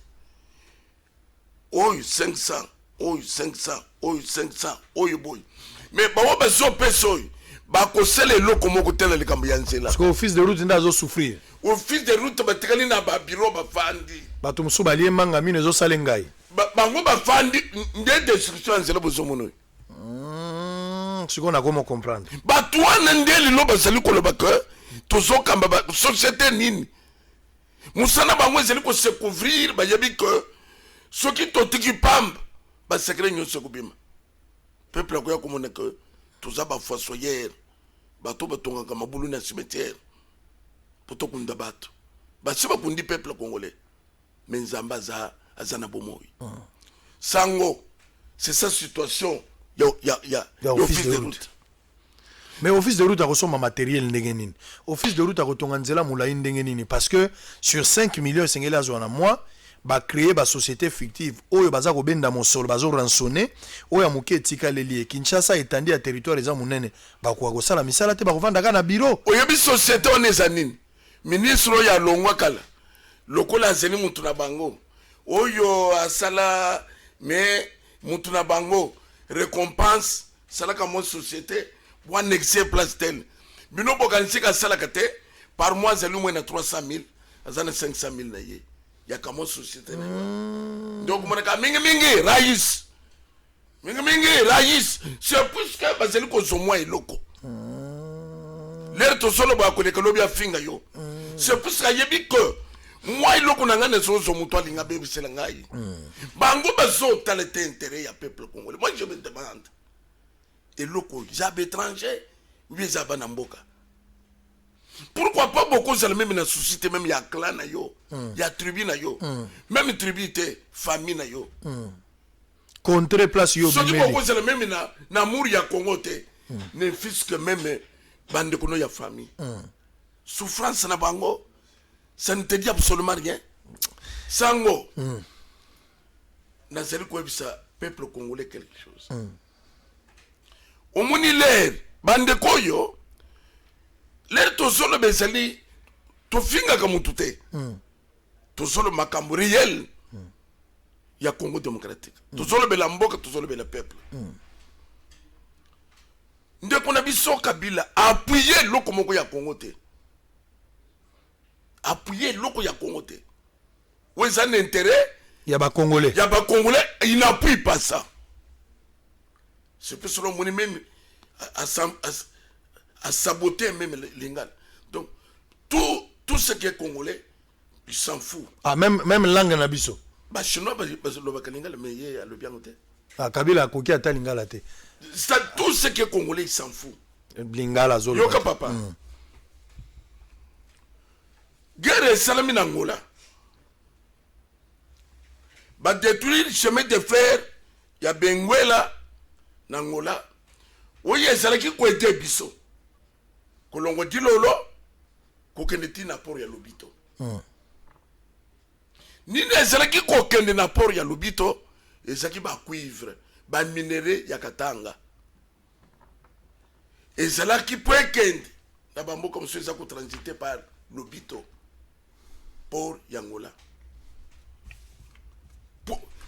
oyo 500, oyo 500, oyo 500, oyo boye. Mais bango bazopesa oyo bakosala eloko moko te na likambo ya nzela. Parce que office de route nde azosouffrir. Office de route batikali na babiro, bafandi. Bato mosusu balie manga, mino ezosala ngai. Bango bafandi nde destruction ya nzela bozomona oyo. Sikoyo nakoma comprendre. Bato wana nde lelo bazali koloba ke tozokamba ba société nini. Mosala bango ezali kose couvrir. Bayebi ke soki totiki pamba, basecret nyonso ekobima. Peuple akoya komona ke toza bafossoyeur, bato batongaka mabulu na cimetière po tokunda bato. Basi bakundi peuple congolais, mais Nzambe aza na bomoi. Sango, c'est sa situation ya Ya office de route. Mais office de route akosomba matériel ndenge nini? Office de route akotonga nzela molai ndenge nini? Parce que sur 5 millions esengeli azwa na mois, bacréer basociété fictive oyo baza kobenda mosolo, bazorançonner oyo ya moke etikaleli ye. Kinshasa, etandi ya territoire eza monene, bakoka kosala misala te, bakovanda kaka na bureau. Oyebi société wana eza nini? Ministre oyo alongwa kala, lokola azali mutu na bango oyo asala, mais mutu na bango récompense salaka mwa société boannexe place tel. Bino bokanisi asalaka te. Par mois azali moins na 300 000, aza na 500 000 na ye yaka mwa société na ye wana. Donc omonaka mingimingi rais, mingimingi rais, c'est puisque bazali kozwa mwa eloko. Lere tozoloba koleka lobi afinga yo, c'est puisque ayebi que mwa eloko na ngai nazozwa, moto alinga abebisela ngai. Bango bazotala te intérêt ya peuple congolais. Moi je me demande, eloko oyo eza baétranger ou bien eza bana mboka? Pourquoi pas bokozala même na souci te, même ya clan na yo, ya tribu na yo, même tribu te, famille na yo? Contre place yo Soki bimeli. bokozala même na amour ya Congo te, ne fût-ce que même bandeko no ya famille, souffrance na bango, ça ne te dit absolument rien. Sango, nazali koyebisa peuple congolais quelque chose. Omoni lere bandeko oyo, lere tozoloba, ezali tofingaka motu te, tozoloba makambo réel ya Congo démocratique, tozolobela mboka, tozolobela peuple. Ndeko na biso Kabila appuye eloko moko ya Congo te, appuye eloko ya Congo te oyo eza na intérêt ya bacongolais. Ya bacongolais, il n'appuie pas ça. C'est pour cela omoni même a saboter même lingala. Donc tout ce qui est congolais, il s'en fout. Ah, même langue na biso. Bachinois balobaka lingala, mais ye alobi yango te. Ah, Kabila akoki ata lingala te. Ça, tout ce qui est congolais, il s'en fout. Lingala azoloba Yoka te. Papa, guerre esalami na Angola, badétruire chemin de fer ya Benguela na Angola oyo ezalaki koaider biso kolongwa Dilolo kokende ti na port ya Lobito. Nini ezalaki kokende na port ya Lobito? Ezalaki bacuivre, baminerais ya Katanga. Ezalaki mpo ekende na bamboka mosusu, eza kotransite par Lobito, port ya Angola.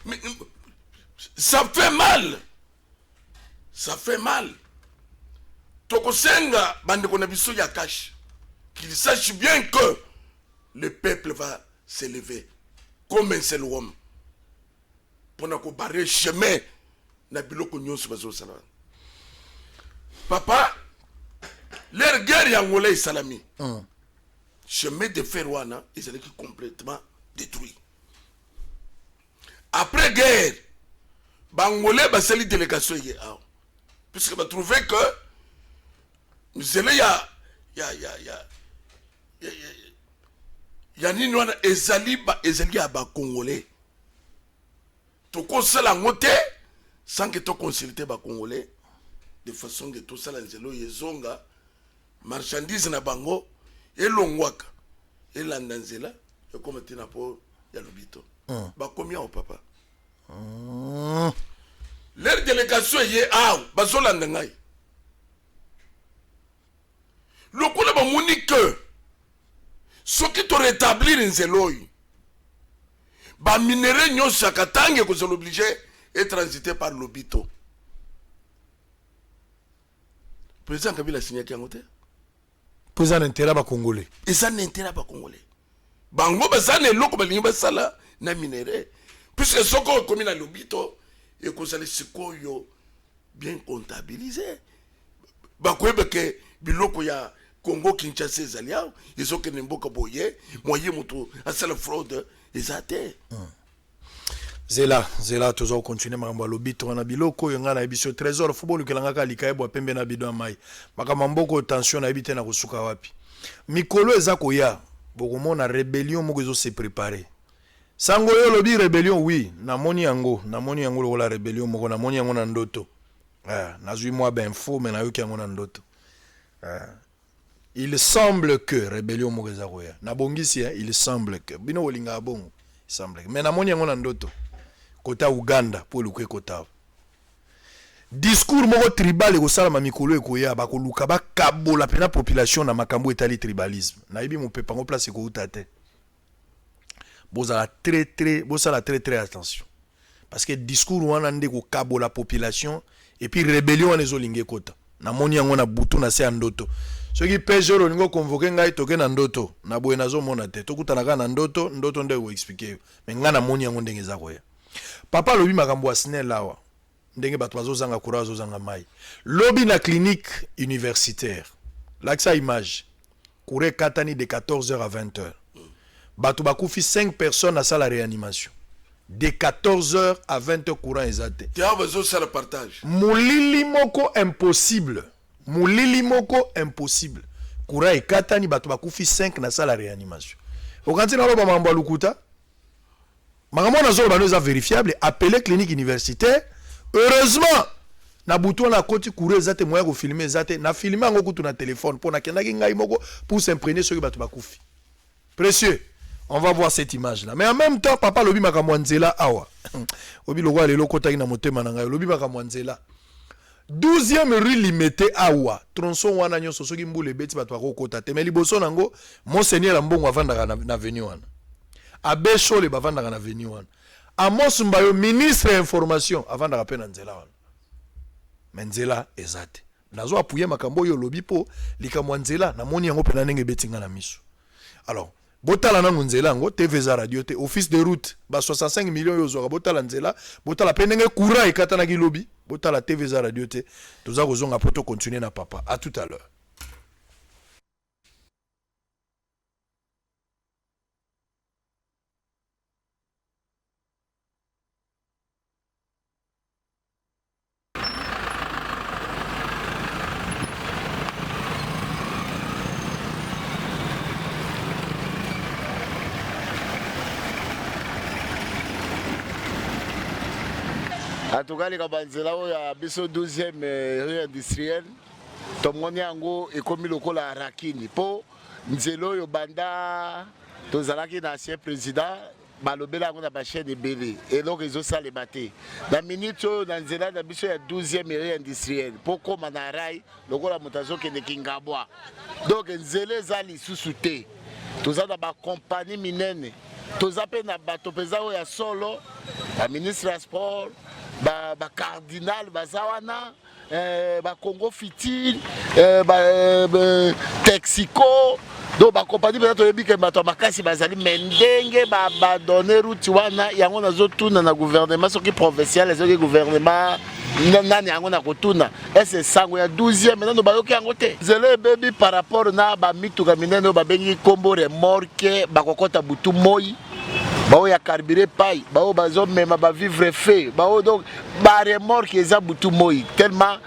Mais, ça fait mal, ça fait mal. Tokosenga bandeko na biso ya CACH qu'il sache bien que le peuple va s'élever comme un seul homme mpona kobarrer chemin na biloko nyonso bazosala wana. Papa, leur guerre ya Angola esalami, chemin de fer wana ezalaki complètement détruit. Après guerre, Bangolais basali délégation ye awa, puisque batrouve que nzela ya nini wana ezali ezali ya Bacongolais, tokosala yango te sans que toconsulte Bacongolais, de façon que tosala nzela oyo ezonga marchandise na bango, elongwaka, elanda nzela, ekoma ntina po ya Lobito. Bakomi awa, papa. Leur délégation eye awa, bazolanda ngai. Lokola bamoni ke soki torétablir nzela oyo, baminerais nyonso ya Katanga ekozala obligé etransiter par Lobito. Président Kabila asignaki yango te. Mpo eza na intérêt ya Bacongolais. Eza na intérêt ya Bacongolais. Bango baza na eloko balingi basala na minerais, puisque soki okomi na Lobito, ekozala sikoyo bien comptabilisé, bakoyeba ke biloko ya Congo Kinshasa ezali awa, ezokende mboka boye, moye moto asala fraude eza te. Zela, zela, toza kocontinue makambo ya Lobito wana. Biloko oyo ngai nayebi so Trésor fo bolukela kaka likayebo ya pembe na bidon ya mai. Makambo ya mboka oyo, tension, nayebi te na kosuka wapi. Mikolo eza koya, bokomona rébellion moko ezose préparer. Sango oyo olobi rébellion, oui, namoni yango, namoni yango lokola rébellion moko, namoni yango na ndoto. Ah, nazwi mwa bainfo, me nayoki yango na ndoto. Ah. Il semble que rébellion moko eza koya. Nabongisi, hein, il semble que bino bolingaka bongo, il semble que, mais namoni yango na ndoto kota Uganda mpo eluka ekota discours moko tribal ekosalama mikolo ekoya. Bakoluka bakabola mpena population na makambo etali tribalisme. Nayebi mopepe yango place ekouta te. Bozala très très, bosala très très attention, parce que discours wana nde kokabola population et puis rébellion wana ezolinga ekota. Namoni yango na butu na se ya ndoto. Soki pgr olingi oconvoquer ngai, toke na ndoto na boye, nazomona te, tokutana kaka na ndoto. Ndoto nde ekoexpliquer yo, me ngai namoni yango ndenge eza koya. Papa alobi makambo ya SNEL awa, ndenge bato bazozanga courant, bazozanga mai. Lobi na clinique universitaire, lakisa image, courant ekatani de 14h à 20h, bato bakufi, 5 personnes na salle ya réanimation. De 14h à 20h, courant eza te. Te, awa bazosala partage. Molili moko impossible, molili moko impossible, courant ekatani, bato bakufi 5 na salle ya réanimation. Okanti naloba makambo ya lokuta? Makambo wana nazoloba no eza vérifiable. Appelé clinique universitaire. Heureusement, na butu wana akoti, courant eza te, moyen ya kofilmer eza te. Na filme yango kutu na telefone mpo nakendaki ngai moko pour s'imprégner soki bato bakufi. Précieux, on va voir cette image là. Mais en même temps, papa alobi makambo ya nzela awa. Obi lokola lelo okotaki na motema na ngai, olobi makambo ya nzela. 12e rue Limete awa, tronçon wana nyonso, soki mbula ebeti, bato bakokota te. Mais liboso nango, monseigneur ya mbongo avandaka na avenue wana, abbé Shole bavandaka na avenue wana, Amos Mbayo, ministre ya information, avandaka mpe na nzela wana. Me nzela eza te. Nazo appuyer makambo oyo olobi mpo likambo ya nzela namoni yango mpena ndenge ebeti nga na miso. Alors botala nanu nzela yango, TV eza radio te, office de route ba 65 millions oyo ozwaka, botala nzela, botala mpe ndenge courant ekatanaki lobi, botala TV eza radio te. Toza kozonga mpo to continuer na papa. À tout à l'heure. En tout cas likambo ya nzela oyo ya biso 12e eh, rue industrielle tomoni yango ekomi lokola rakini mpo nzela oyo banda tozalaki na ancien président Balobela yango na ba chaine ebele eloko ezo salema te na minute oyo na nzela na biso ya 12e rue industrielle po koma na rail lokola moto azokende Kingabwa donc nzela eza lisusu te toza na ba compagnie minene toza mpe na bato mpenza oyo ya solo ba ministre ya sport ba, ba cardinal baza wana eh, ba Congo Fitil eh, ba eh, Texico donc bakompani mpenza toyebi ke bato ya makasi bazali me ndenge babandone route wana yango nazotuna na gouvernement soki provincial soki gouvernement nani yango nakotuna ese sango ya 12e nano bayoki yango te nzela ebebi par rapport na bamituka minene oyo babengi nkombo remorke bakokɔta butu moi baoyo ya carburant epai baoyo bazomema bavivre fe baoyo donc baremorke eza butu moi tellement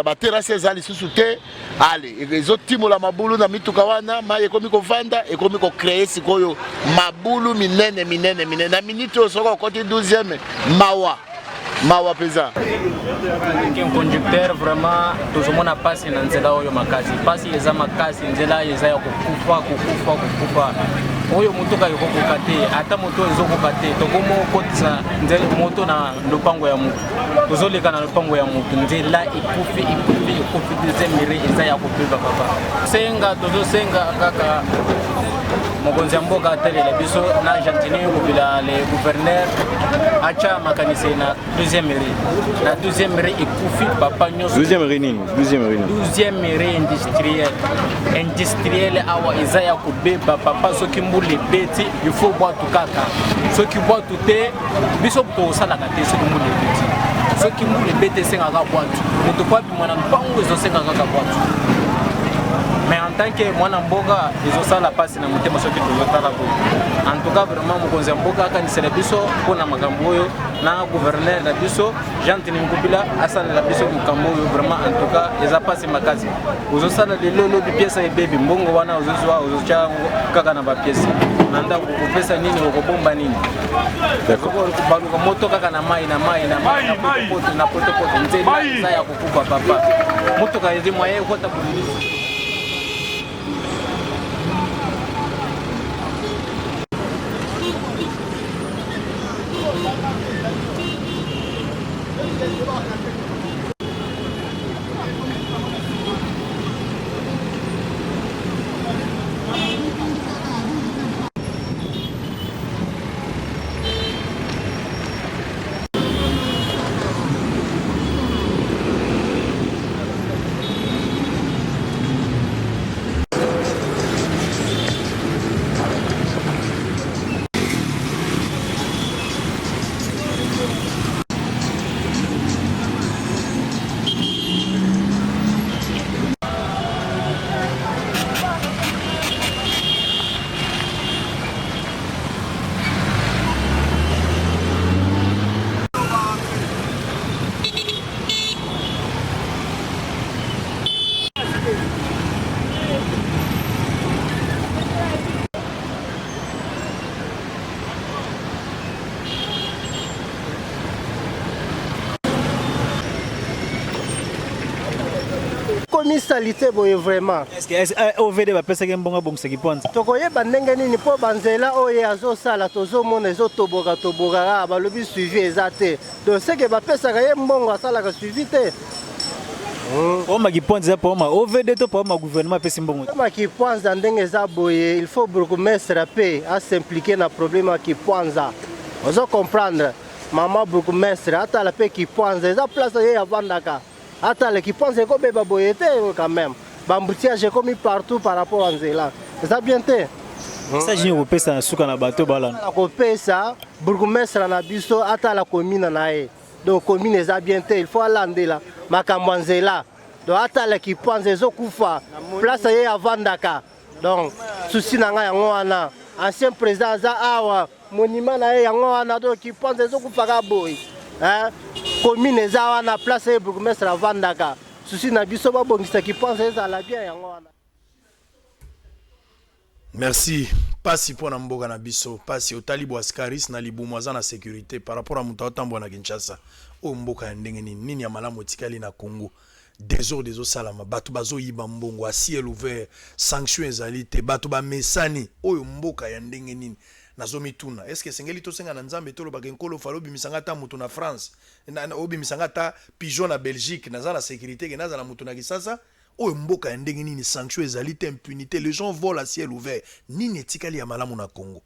baterase eza lisusu te ale ezotimola mabulu na mituka wana mai ekomi kovanda ekomi kocreye sikoyo mabulu minene minene minene na minute oyo soki okoti 12e mawa mawa mpenza conducteur vraiment tozomona mpasi na nzela oyo makasi mpasi eza makasi nzela eza ya kokufa kokufa kokufa oyo motuka ekokoka te ata moto ezokoka te tokomi okotisa moto na lopango ya motu tozoleka na lopango ya motu nzela ekufi ekufi ekufi deuxième mire eza ya kobeba papa senga tozosenga kaka mokonzi ya mboka atelela biso na gentini kobila le gouverneur atya makanisi na deuxième rue na deuxième rue ekufi papa nyonso deuxième rue nini deuxième rue nini deuxième rue industrielle industrielle awa eza ya kobeba papa soki mbula ebeti il faut bwatu kaka soki bwatu te biso tosalaka te soki mbula ebeti soki mbula ebeti esengaka bwatu moto po abima na mpango ezosenga kaka bwatu mais en tant que mwana mboka ezosala mpasi na motema soki tozotala boye en tout cas vraiment mokonzi ya mboka akanisela biso mpo na makambo oyo na gouverneur na biso Jean Tini Nkubila asalela biso makambo oyo vraiment en tout cas eza mpasi makasi ozosala lelo lobi pièce ebebi mbongo wana ozozwa ozotya yango kaka na bapièce na ndako okopesa nini okobomba nini baluka moto kaka na mai na mai na mai na potopoto na potopoto nzela eza ya kokufa papa motuka ezi moyen ekota polisi. Komi salite boye vraiment. Est-ce que OVD bapesaki mbongo abongisaki mponza? Tokoyeba ndenge nini mpo banzela oyo ye azosala tozomona ezotoboka toboka kaka balobi suivi eza te donc seke bapesaka ye mbongo asalaka suivi te. Problème ya Kipwanza eza problème ya OVD to problème ya gouvernement apesi mbongo te? Problème ya Kipwanza ndenge eza boye il faut bourgmestre mpe a s'impliquer na problème ya Kipwanza. Ozo comprendre? Maman bourgmestre atala mpe Kipwanza eza place ye avandaka. Atala Kipanza ekobeba boye te quand même. Ba embouteillage ekomi partout par rapport à nzela. Eza bien te. Message nini okopesa na suka na bato balanda? Nakopesa bourgmestre na biso atala commune na ye. Donc commune eza bien te, il faut alandela makambo ya nzela. Donc atala Kipanza ezokufa place ye avandaka. Donc souci na ngai yango wana. Ancien président aza awa, monument na ye yango wana. Donc Kipanza ezokufa kaka boye. Hein? Commune eza wana place ye bourgmestre avandaka. Souci na biso babongisa Kipanza ezala bien yango wana. Merci. Pasi mpo na mboka na biso, pasi. Otali boaskaris na libumu aza na sécurité par rapport à moto aotambola na Kinshasa. Oyo mboka ya ndenge nini? Nini ya malamu etikali na Congo? Désordre ezosalama, bato bazoyiba mbongo à ciel ouvert, sanction ezali te, bato bamesani. Oyo mboka ya ndenge nini? Nazomituna, est ce que esengeli tosenga na Nzambe, tolobaka: "Nkolo, fala obimisanga ata moto na France, obimisanga ata pigeon na Belgique, naza na sécurité ke nazala moto na Kisasa"? Oyo mboka ya ndenge nini? Sanction ezali te, impunité, les gens volent à ciel ouvert. Nini etikali ya malamu na Congo?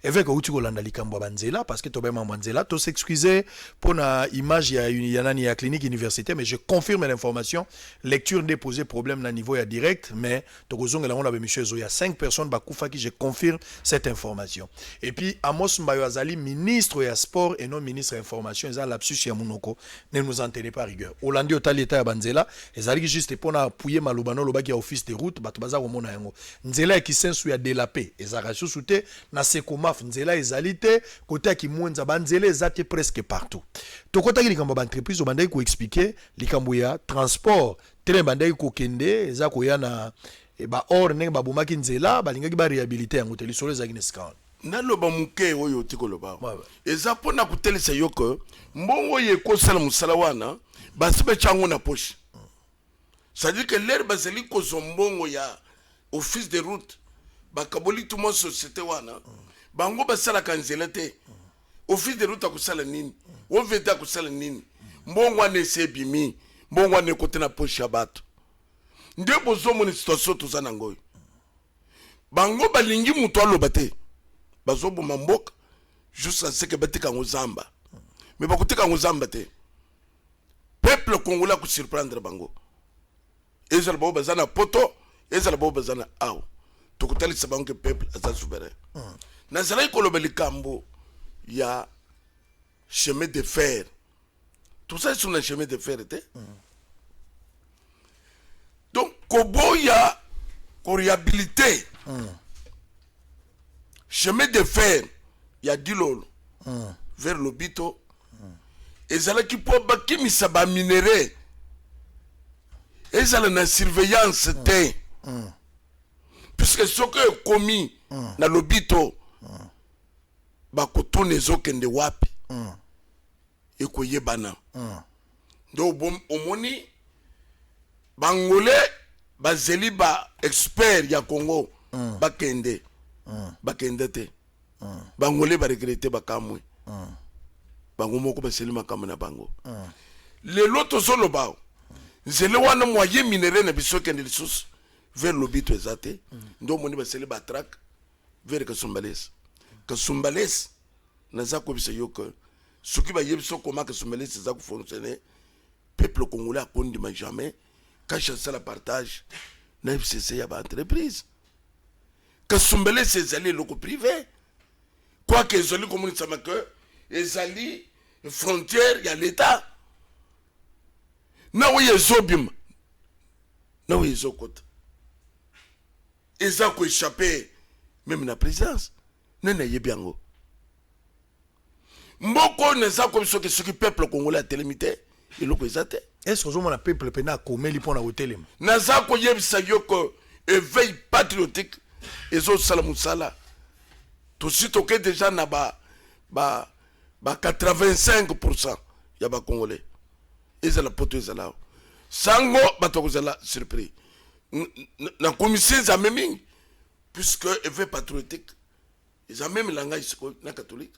Évêque, outi kolanda likambo ya banzela, parce que tobayema mwa nzela. Tos'excuse mpona image ya nani, ya clinique université, mais je confirme l'information. Lecture nde posé problème na niveau ya direct, mais tokozongela yango na baémission ezoya. 5 personnes bakufaki, je confirme cette information. Et puis Amos Mbayo azali ministre ya sport et non ministre ya information, eza lapsus ya monoko, ne nous en tenez pas rigueur. Olandi, otali eta ya banzela, ezalaki juste mpona appuyer maloba na olobaki ya office de route. Bato baza komona yango, nzela ya Kisensu ya delape ezalaka lisusu te, na Sekomaf nzela ezali te, kote ya Kimwenza banzela eza te, presque partout. Tokɔtaki likambo ya baentreprise, obandaki koexpliquer likambo ya transport, train bandaki kokende, eza koya na baor, ndenge babomaki nzela, balingaki baréhabiliter yango te. Lisolo ezalaki na esika wana. Naloba moke oyo oti koloba eza mpona kotelisa yo ke mbongo oyo ekosala mosala wana, basi batya yango na poche. C'est-à-dire que l'heure bazali kozwa mbongo ya office de route, bakaboli tuma société wana, bango basalaka nzela te. Office de route akosala nini? OVD akosala nini? Mbongo wana esi ebimi, mbongo wana ekote na poche ya bato. Nde bozomona situation toza nango oyo. Bango balingi moto aloba te, bazoboma mboka jusqu'à ce que batika yango zamba. Mais bakotika yango zamba te. Peuple congolais akosurprendre bango, ezala bao baza na poto, ezala bao baza na awa. Tokotalisa bango ke peuple aza souverain. Nazalaki koloba likambo ya chemin de fer. Tosali so na chemin de fer te. Donc koboya koréhabiliter chemin de fer ya Dilolo vers Lobito ezalaki mpo bakimisa baminerais, ezala na surveillance te, puisque soki ekomi na Lobito, bakotuna ezokende wapi, ekoyebana. Nde omoni bangolais bazeli ba expert ya Congo bakende, bakende te. Bangolais baregretter, bakamwe. Bango moko baseli makambo na bango. Lelo tozoloba, nzela wana, moyen minerai na biso ekende lisusu vers Lobito eza te. Nde omoni baseli batraque vers Kasumbalesa. Kasumbalesa, naza koyebisa yo ke soki bayebi so koma Kasumbalesa eza kofonctionner, peuple congolais akondima jamais CACH asala partage na FCC ya baentreprise. Kasumbalesa ezali eloko privé, quoique ezali komonisama ke ezali frontière ya l'État. Na oyo ezobima na oyo ezokota eza koéchapper même na présidence. Nani ayebi yango? Mboka oyo naza koyebi soki peuple congolais atelemi te, eloko eza te. Est ce que ozomona peuple mpena akomeli mpo na kotelema? Naza koyebisa yo ke éveil patriotique ezosala mosala. Tosi toke déjà na ba 85 ya bacongolais, ezala poto, ezala awa. Sango bato bakozala surpris. Nakomisi Nzambe mingi, puisque éveil patriotique eza même langage sikoyo na catholique.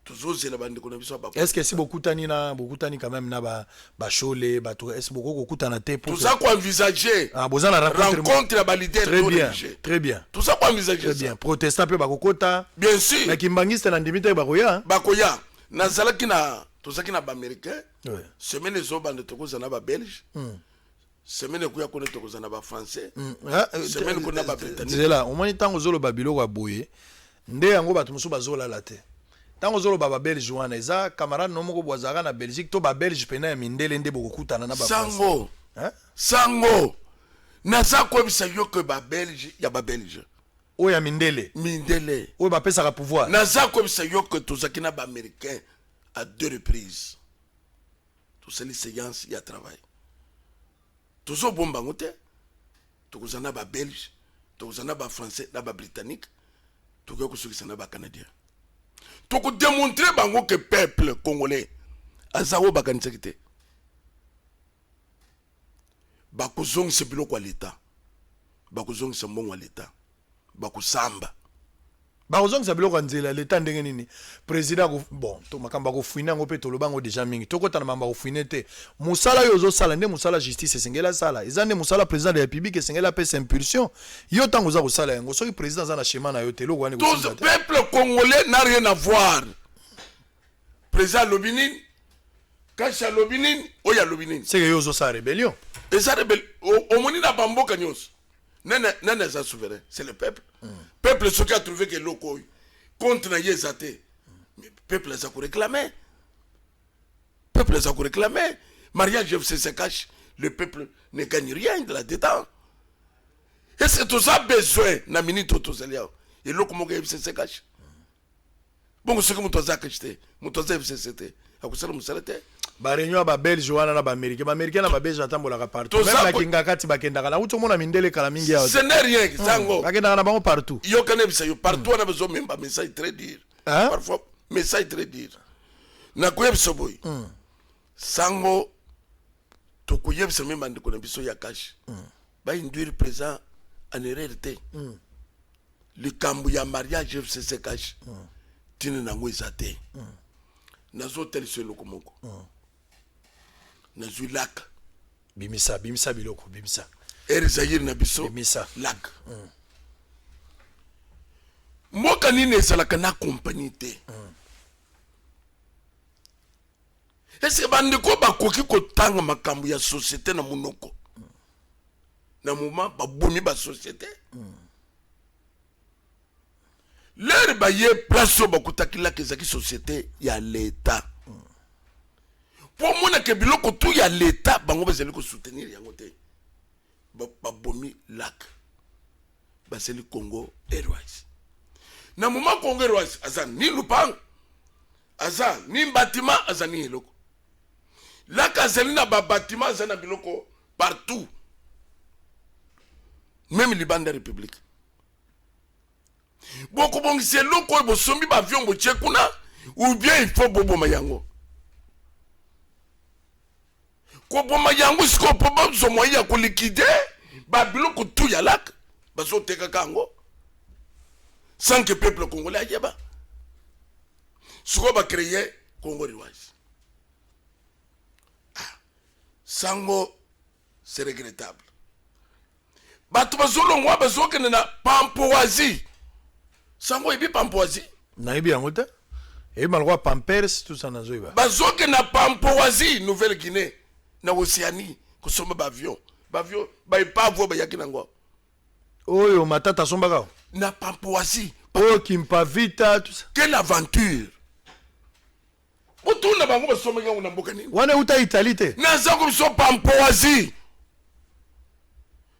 Tozozela bandeko na biso ya Est ce que si bokutani na bokutani quand même na bashole bato, est ce bokoki kokutana te pour Toza koenvisager. Ah, boza na rencontre? Rencontre ya baleader Très bien. Religieux. Très bien. Toza koenvisager. Très bien. Protestant mpe bakokota? Bien sûr. Na kimbangiste na ndimi te bakoya. Bakoya. Nazalaki na Tozalaki na baaméricain. Semaine ezobanda tokozala na babelge. Semaine ekoya kuna tokozala na bafrançais. Semaine kuna babritannique. Zela, omoni, ntango ozoloba biloko ya boye nde yango bato mosusu bazolala te. Ntango ozoloba babelge wana, eza camarade no moko bo azalaka na Belgique to babelge pena ya mindele nde bokokutana na bafrançais? Sango, sango, naza koyebisa yo ke babelge ya babelge oyo ya mindele, mindele oyo bapesaka pouvoir. Naza koyebisa yo ke tozalaki na baaméricain à deux reprises, tosali séance ya travail. Tozobomba yango te. Tokozala na babelge, tokozala na bafrançais, na babritannique, tokoki kosukisa na bacanadien. Tokodémontrer bango ke peuple congolais aza oyo bakanisaki te. Bakozongisa biloko ya leta, bakozongisa mbongo ya leta, bakosamba. Bakozongisa biloko ya nzela ya leta ndenge nini? Président bon, to makambo ya kofouiner yango mpe toloba yango déjà mingi. Tokɔta na makambo ya kofouiner te. Mosala oyo ozosala nde mosala justice esengeli asala, eza nde mosala président de la République esengeli apesa impulsion. Yo ntango oza kosala yango, soki président aza na schéma na yo te, eloko wana ekosimba te. Peuple congolais n'a rien à voir. Président alobi nini, kasi alobi nini, oyo alobi nini. Seke yo ozosala rébellion. Eza rebelle. Omoni, na bamboka nyonso, nani nani aza souverain? C'est le peuple. Peuple soki atrouve ke eloko oyo compte na ye eza te, mais peuple aza koréclame, peuple aza koréclame. Mariage FCC CACH, le peuple ne gagne rien de là-dedans. Est ce que toza besoin na minute oyo tozali awa eloko moko ya FCC CACH? Bongo soki moto aza CACH te, moto aza FCC te, akosala mosala te. Baréunion ya babelge wana na baaméricain, baaméricain na babelge batambolaka partout. Même na Kingakati bakendaka. Nauti omona mindele kala mingi awa. Ce n'est rien, sango. Bakendaka na bango partout. Yokana, yebisa yo, partout wana bazomemba message très dur. Hein? Parfois message très dur. Nakoyebisa boye, sango, tokoyebisa me bandeko na biso ya CACH bainduire président en erreur te. Likambo ya mariage FCC CACH, ntina nango eza te. Nazotalisa eloko moko, nazwi LAC. Bimisa, bimisa biloko, bimisa. Air Zaire na biso. Bimisa. LAC, mboka nini ezalaka na compagnie te? Est-ce bandeko bakoki kotanga makambo ya société na monoko na moment babomi basociété? L'heure baye place oyo bakutaki LAC ezalaki société ya leta. Mpo omonake biloko tu ya leta, bango bazali kosoutenir yango te. Babomi LAC, basali Congo Airways. Na moment Congo Airways aza ni lupango, aza ni bâtiment, aza ni eloko. LAC azali na babâtiment, aza na biloko partout, même libanda république. Bokobongisa eloko oyo bosombi baavion botie kuna, ou bien il faut boboma yango? Koboma yango sikoyo mpo bazwa moyen ya koliquider babiloko tu ya LAC, bazotekaka yango sans que peuple congolais ayeba. Sikoyo bacréer Congo Airways. Ah, sango, c'est regrettable. Bato bazolongwa, bazokende na Papouasie. Sango, oyebi Papouasie? Nayebi yango te. Eyebi malokwa Pampers, tout ça nazoyeba. Bazokende na Papouasie Nouvelle Guinée, na Océanie, kosomba baavion, baavion baépave oyo bayaki nango. Oyo Matata asombaka. Na Papouasie. Oyo Kimpa Vita, tout ça. Quelle aventure! Botuna bango basombaki yango na mboka nini. Wana euta Italie te. Naza ko biso Papouasie,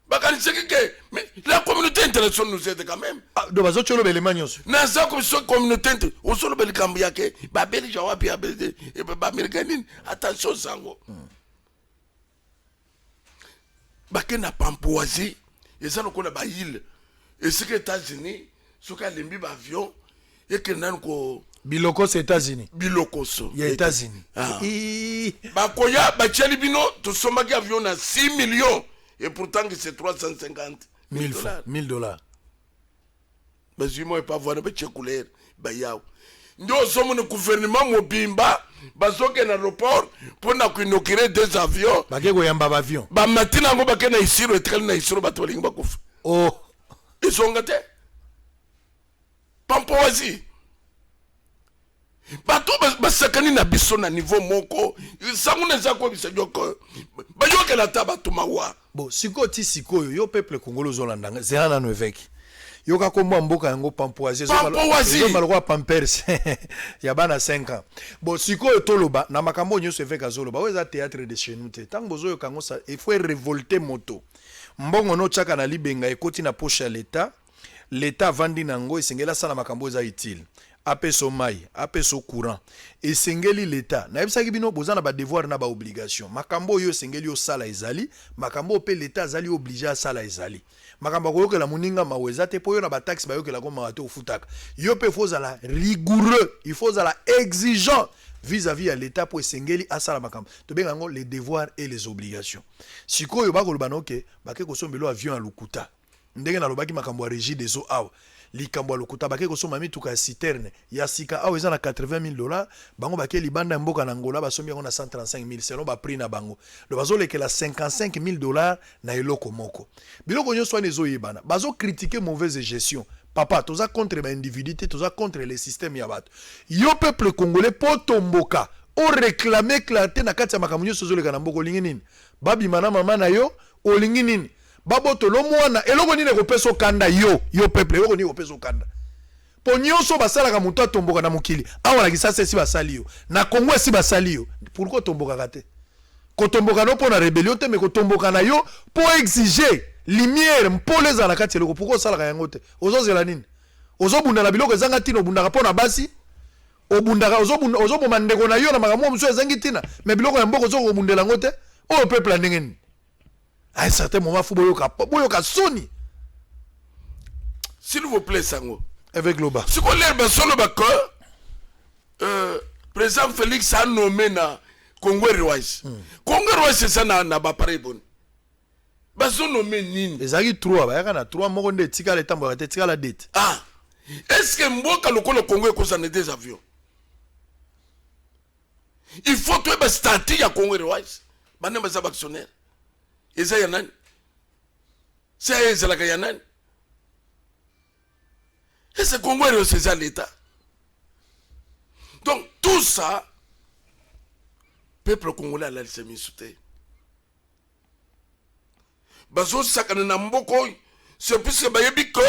bakanisaki ke, mais la communauté internationale nous aide quand même. Ah, donc bazotia oloba elema nyonso. Naza ko biso communauté inter, ozoloba likambo yake babelge wapi, baaméricain nini. Attention sango, bake na Papouasie, eza lokola baîle esika États-Unis soki alembi baavion ekende nanu ko Bilokoso États-Unis. Bilokoso. Ya États-Unis. Ah. Bakoya batieli bino tosombaki avion na 6 millions et pourtant que c'est 350 1000 dollars. 1000 dollars. Bazwi mwa épave wana, batie couleur, bayawa. Nde ozomona gouvernement mobimba bazokende na aéroport mpona koinaugurer deux avions. Bake koyamba baavion. Bamati na yango, bake na Isiro, etikali na Isiro, bato balingi bakufa. Oh. Ezonga te Papouasie. Bato basakani na biso na niveau moko. Sango na eza koyebisa yo ke bayokela ata bato mawa. Bon, sikoyo ti sikoyo yo peuple congolais ozolanda nga, zela nanu evêque. Yoka kombo ya mboka yango Pampoasie. Pampoasie. Ezomba lokola Pampers ya bana 5 ans. Bon, sikoyo toloba na makambo oyo nyonso evêque azoloba, oyo eza théâtre de chez nous te. Tango bozoyoka yango, ça il faut révolter moto. Mbongo no tiaka na libenga ekoti na poche ya l'État. L'État avandi na yango, esengeli asala makambo oyo eza utile. Apesa yo mai, apesa yo courant. Esengeli l'État. Nayebisaki bino boza na ba devoir na ba obligation. Makambo oyo esengeli osala ezali, makambo oyo mpe l'État azali obligé asala ezali. Makambo ya koyokela moninga mawa eza te, mpo yo na ba taxe bayokelaka mawa te, ofutaka. Yo mpe faut ozala rigoureux, il faut ozala exigeant vis-à-vis ya l'État mpo esengeli asala makambo. Tobenga yango les devoirs et les obligations. Sikoyo bakoloba na oke bake kosombela avion ya lokuta. Ndenge nalobaki makambo ya Régie des eaux awa, likambo ya lokuta, bake kosomba mituka ya citerne ya sika awa eza na 80 000 $, bango bake libanda ya mboka na Angola, basombi yango na 135 000 selon baprix na bango. Donc bazolekela 55 000 $ na eloko moko. Biloko nyonso wana ezoyebana, bazocritiquer mauvaise gestion. Papa, toza contre baindividu te, toza contre le système ya bato. Yo peuple congolais, mpo tomboka oréclame clarté na kati ya makambo nyonso ezoleka na mboka. Olingi nini? Babima na mama na yo? Olingi nini? Babotolo mwana? Eloko nini ekopesa okanda yo, yo peuple? Eloko nini ekopesa okanda? Mpo nyonso basalaka moto atomboka na mokili awa na Kisasa, esi basali yo na Kongo, esi basali yo. Pourquoi otombokaka te? Kotomboka no mpo na rébellion te, mais kotomboka na yo mpo exige lumière, mpolo ezala na kati ya eloko. Pourquoi osalaka yango te? Ozozela nini? Ozobunda na biloko ezanga ntina. Obundaka mpo na basi, obundaka, ozoboma ndeko na yo na makambo mosusu ezangi ntina, mais biloko ya mboka ozoka kobundela yango te. Oyo peuple ya ndenge nini? À un certain moment, faut boyoka, boyoka soni. S'il vous plaît, sango. Avec loba. Sikoyo lere bazoloba que président Félix a nommé na Congo Airways. Congo Airways eza na baappareil boni? Bazonome nini? Ezalaki 3, bayaka na 3, moko nde etikala etambolaka te, etikala dete. Ah, est ce que mboka lokola Congo ekozana des avions? Il faut toyeba statut ya Congo Airways. Bana baza baactionnaire, eza ya nani? Cia ezalaka ya nani? Est ce Congo Airways eza l'État? Donc tout ça, peuple congolais alalisa miso te. Bazosakana na mboka oyo, c'est puisque bayebi que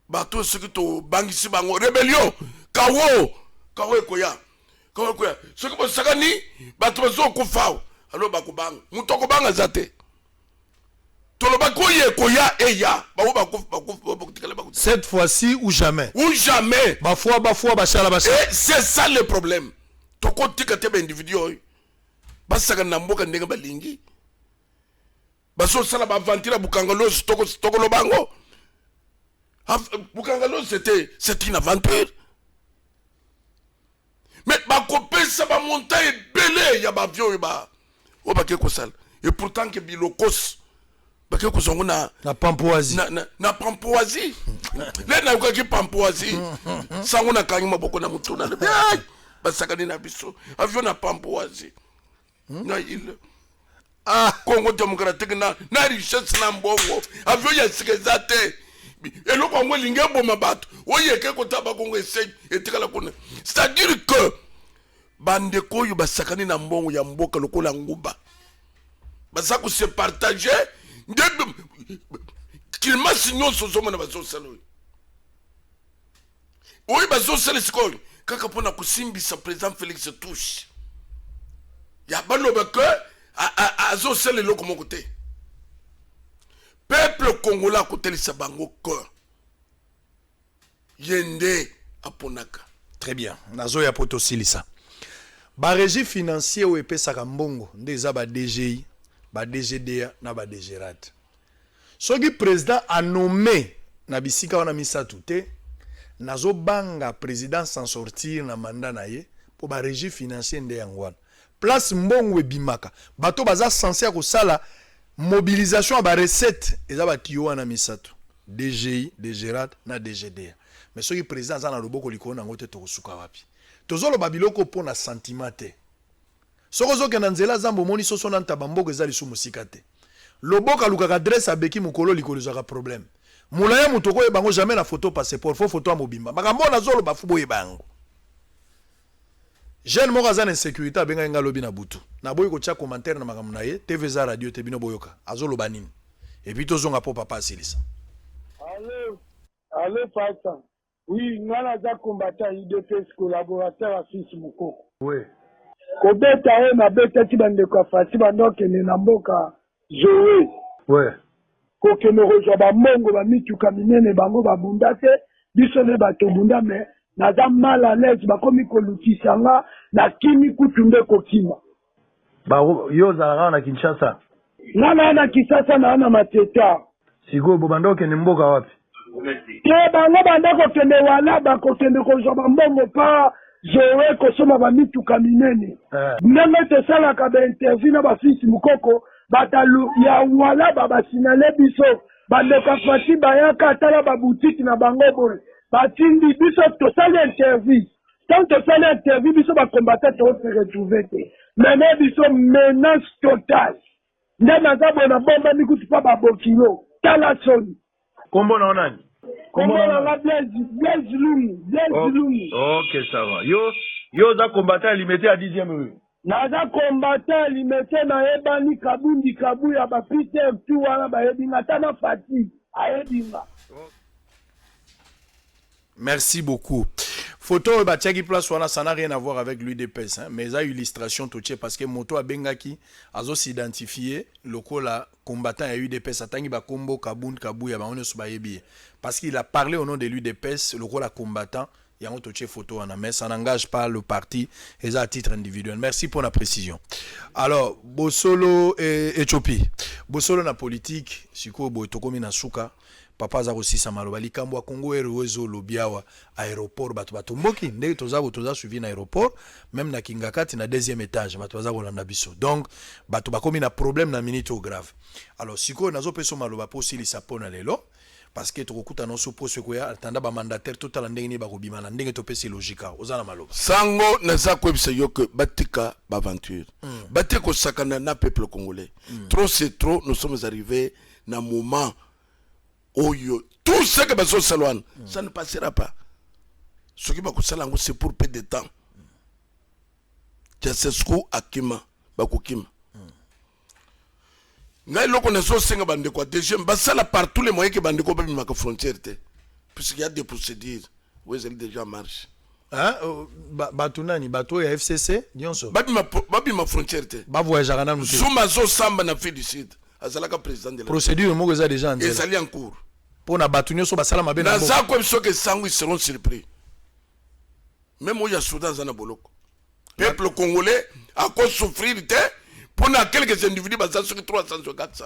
bato soki tobangisi bango rébellion, kawo kawo ekoya, kawo ekoya. Soki bosakani, bato bazokufa awa, alors bakobanga. Moto akobanga aza te. Tolobaki oyo ekoya eya, bango bakufa, bakufa, bakotikala, bakotikala. Cette fois-ci ou jamais. Ou jamais. Bafwa bafwa, bashala bashala. Et c'est ça le problème. Tokotika te baindividu oyo basakana na mboka ndenge balingi, bazosala baaventure ya Bukanga Loso. Tokoloba yango. Bukanga Loso, c'est une aventure, mais bakopesa bamontant ebele ya baavion oyo oyo bake kosala, et pourtant ke bilokos bake kozwa yango na Na Pampoasie. Na Pampoasie. Le nayokaki Pampoasie, sango, nakangi maboko na motu, nalobi: "Ai, basakani na biso, avion na Pampoasie, na ile ah. Congo démocratique na richesse na mbongo, avion ya sika eza te." Eloko yango elingi eboma bato oyo eke kota bakongo, esei etikala kuna. C'est-à-dire que bandeko oyo basakani na mbongo ya mboka lokola nguba, baza kose partage nde kilimasi nyonso. Ozomona bazosala oyo oyo bazosala sikoyo kaka mpona kosimbisa président Félix touche ya baloba ke azosala eloko moko te. Peuple congolais akotelisa bango ke ye nde aponaka. Très bien. Nazoya po tosilisa. Barégie financier oyo epesaka mbongo nde eza ba DGI, ba DGDA na ba DGRAD. Soki président anome na bisika wana misato te, nazobanga président s'en sortir na mandat na ye, mpo barégie financier nde yango wana place mbongo ebimaka. Bato baza censé ya kosala mobilisation ya barecette eza batiyo wana misato: DGI, DGRAD na DGDA. Mais soki président aza na loboko likolo nango te, tokosuka wapi? Tozoloba biloko mpo na sentiment te. Soki ozokenda nzela zamba, omoni soso na ntaba, mboka eza lisusu mosika te. Loboko alukaka adresse, abeki mokolo likolo, ezwaka problème. Molai ya moto okoyeba yango jamais na photo passeport, faut photo ya mobimba. Makambo oyo nazoloba, faut boyeba yango. Jeune moko aza na insécurité abengaki nga lobi na butu. Naboyi kotia commentaire na makambo na ye, TV eza radio te bino boyoka. Azoloba nini? Et puis tozonga po papa asilisa. Allo, allo pasta. Oui, nga naza combattant udps collaborateur ya fils mukoko. Oui. Kobeta oyo nabetaki bandeko ya Fatshi banda okende na mboka Zoe. Oui. Kokende kozwa ba mbongo ba mituka minene bango babunda te, biso nde bato tobunda mais naza mal à l'aise bakomi kolukisa nga nakimi kutu nde kokima. Ba yo ozalaka awa na Kinshasa? Nga naa na Kisasa naa na Mateta. Sikoyo bobanda kokende mboka wapi? Te bango banda kokende Walaba kokende kozwa ba mbongo pa Zoe kosomba ba mituka minene. Eh. Ndenge tosalaka ba interview na ba fils Mukoko bato ya Walaba ba signale biso bandeko ya Fatshi bayaka tala ba boutique na bango boye batindi biso tosali interview. Tant tosali interview biso ba combattant to se retrouver te. Meme biso menace totale. Nde naza boye nabombami kutu pa ba bokilo. Tala soni. Kombo na yo nani? Kombo na nga Blaise, Blaise Lungu, Blaise Lungu. Ok, ça va. Yo, yo oza combattant ya Limete ya 10e rue. Naza combattant ya Limete nayebani Kabundi Kabuya ba Peter tout wana bayebi nga ata na Fatshi ayebi nga. Merci beaucoup. Photo oyo batiaki place wana ça n'a rien à voir avec l'UDPS hein, mais eza illustration totie parce que moto abengaki azo s'identifier lokola combattant ya UDPS atangi ba kombo Kabund Kabuya bango nyonso bayebi ye parce qu'il a parlé au nom de l'UDPS lokola combattant yango totie photo wana mais ça n'engage pas le parti eza à titre individuel. Merci pour la précision. Alors bosolo et Ethiopie bosolo na politique sikoyo boye tokomi na suka. Papa aza kosisa maloba likambo ya Congo Airways oyo olobi awa aeroport bato batomboki ndenge toza bo toza suivi na aeroport meme na Kingakati na deuxième etage bato baza kolanda biso donc bato bakomi na problème na minute oyo grave alors sikoyo nazopesa yo maloba mpo osilisa mpo na lelo parce que tokokutana oso poso ekoya atanda ba mandataire totala ndenge nini bakobima na ndenge topesi logique awa oza na maloba. Sango naza koyebisa yo que batika ba aventure batika kosakana na peuple congolais trop c'est trop nous sommes arrives na moment oyo tout ce que bazosala wana mm. ça ne passera pas soki bakosala yango c'est pour peu de temps Ceausescu akima bakokima mm. ngai eloko nazosenga bandeko ya dgm basala par tous les moyens ke bandeko babimaka frontière te puisqu'il y a des procédures oyo ezali déjà en marche. Hein? Euh, bato nani bato oyo ya fcc nyonso babima frontière te bavoyageaka nanu te zuma azosamba na afrique du sud azalaka président de la procédure moko eza déjà nzela ezali en cours mpo na bato nyonso basala mabe na naza koyebi soki esango ils seront surpris même oyo ya soudan aza na boloko peuple congolais akosouffrir te mpo na quelques individus baza soki 300 400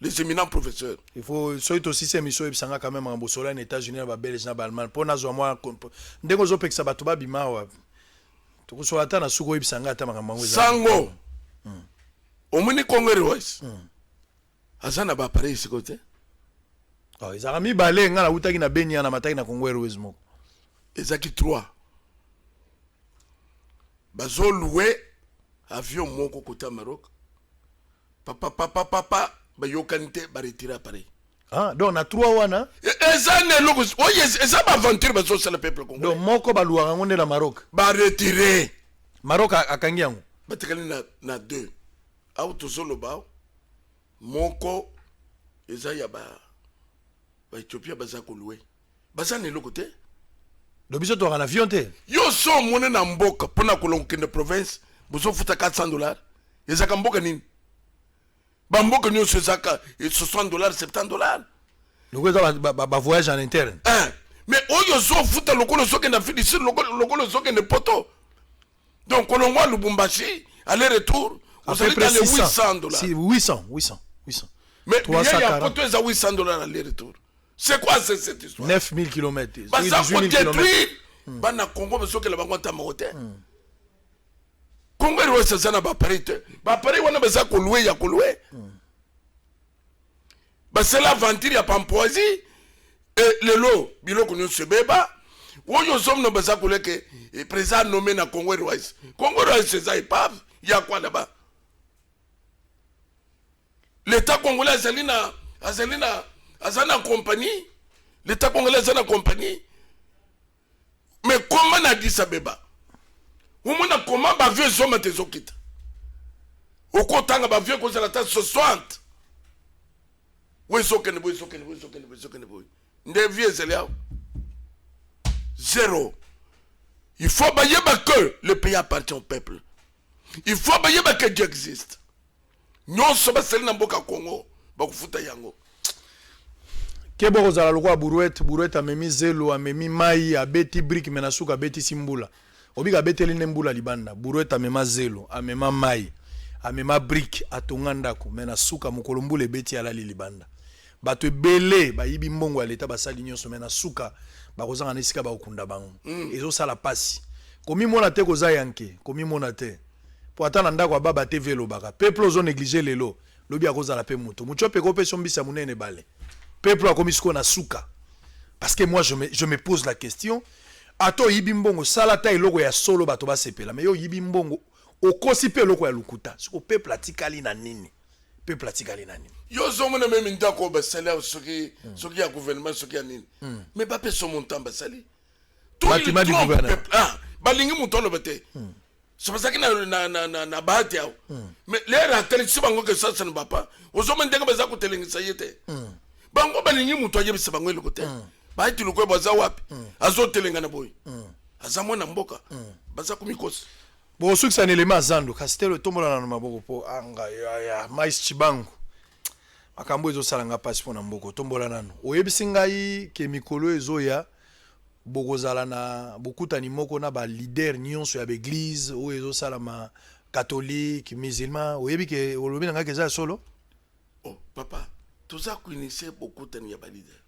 les éminents professeurs. Il faut soki tosisi émission oyebisa nga quand même makambo osolola na États-Unis na ba Belge na ba Allemagne mpo nazwa mwa ndenge ozopekisa bato babima awa tokosola ata na suka oyebisa nga ata makambo yango sango hmm. Omoni Congo Airways hmm. aza na ba appareil sikoyo te oh, ezalaka mibale nga nawutaki na Beni na mataki na Congo Airways moko ezalaki 3 bazoloue avion moko kota Maroc papa papa papa bayokani te ba retire appareil. Ah, donc na 3 wana e, eza na eloko oyo eza ba aventure bazosala peuple congolais. Donc moko baluaka yango nde na Maroc. Ba retire. Maroc akangi yango. Batikali na na 2. Awa tozoloba moko eza ya ba ba Ethiopia baza koloue. Baza na eloko te. Donc biso tozalaka na avion te. Yo so omoni na mboka pona kolonga kokende province bozofuta 400 dollars ezalaka mboka nini? Ba mboka nyonso ezalaka 60 dollars 70 dollars. Lokola eza ba, ba, ba voyage en interne. Eh, mais oyo ozofuta lokola ozokende Afrique du Sud lokola ozokende poto. Donc kolongwa Lubumbashi aller retour ozali dans les 800 dollars. Si 800 800 800. Mais billet ya poto eza 800 dollars aller retour. C'est quoi cette histoire 9000 km. Baza ko détruire hmm. bana Congo bazokela bango ata moko te. Hmm. Congo Airways eza na ba appareil te. Ba appareil wana baza ko louer ya ko louer. Hmm. Basala aventure ya pampoisie et lelo biloko nyonso ebeba oyo ozomona baza koleke eh, président nommé na Congo Airways. Congo Airways eza épave ya kwa là-bas. L'État congolais azali na azali na aza na compagnie. L'État congolais aza na compagnie. Mais comment na Addis Abeba? Omona comment ba vieux ezomata ezokita. Okotanga ba vieux kozala ata 60. Oyo ezokende boye ezokende boye ezokende boye ezokende boye. Nde vie ezali awa. Zero. Il faut bayeba que le pays appartient au peuple. Il faut bayeba que Dieu existe. Nyonso basali na mboka Congo bakofuta yango. Keba okozala lokola Brouette, Brouette amemi zelo, amemi mayi, abeti brique mais na suka abetisi mbula. Obika abeteli nde mbula libanda. Brouette amema zelo, amema mayi, amema brique, atonga ndako mais na suka mokolo mbula ebeti alali libanda. Bato ebele bayibi mbongo ya l'etat basali nionso mais na suka bakozanga na esika bakokunda bango. Ezosala pasi. Komimona te koza yanke, komimona te. Po ata na ndako ya baba TV elobaka. Peuple ozo negliger lelo, lobi akozala pe moto. Mutshopi ekopesa yo mbisi ya monene ebale. Peuple akomi sikoyo na suka. Parce que moi je me, je me pose la question, ata oyibi mbongo sala ata eloko ya solo bato basepela, mais yo oyibi mbongo okosi pe eloko ya lokuta. Sikoyo peuple atikali na nini? Peuple atikali na nini? Yo ozomona meme ndako oyo basali awa soki soki ya gouvernement soki ya nini, mais bapesa montant basali. Bâtiment du gouvernement. Ah, balingi moto aloba te. So bazalaki na, na, na, na, na bahati awa mais lere atelekisi bango ke sasa na bapa ozomona ndenge baza kotelengisa ye te. Bango balingi moto ayebisa bango eloko te. Bahati lokola baza wapi? Azotelengana boye. Aza mwana mboka. Baza komikosa. Bokosukisa na elema ya zando kasi te tombola nano maboko mpo anga ya, ya mais Tshibangu makambo ezosala nga mpasi mpo na mboka otombola nano oyebisi ngai ke mikolo ezoya bokozala na bokutani moko na ba leader nyonso ya ba eglise oyo ezosalama catholique musulman oyebi ke olobi na ngai ke eza ya solo? Oh papa, toza koinitie bokutani ya ba leader.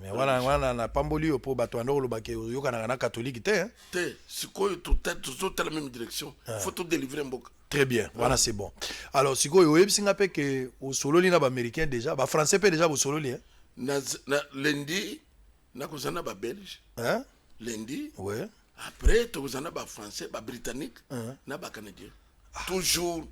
Mais wana wana napamboli yo mpo bato banda koloba ke oyokanaka na catholique te hein? Te, sikoyo tozotala même direction. Ah. Faut todelivrer mboka. Très bien, wana c'est bon. Alors sikoyo oyebisi nga mpe ke osololi na baaméricain déjà, bafrançais mpe déjà bosololi hein? Na, na lundi nakozala na babelge. Hein? Lundi. Ouais. Après tokozala na bafrançais, babritannique, hein? Na bacanadien. Toujours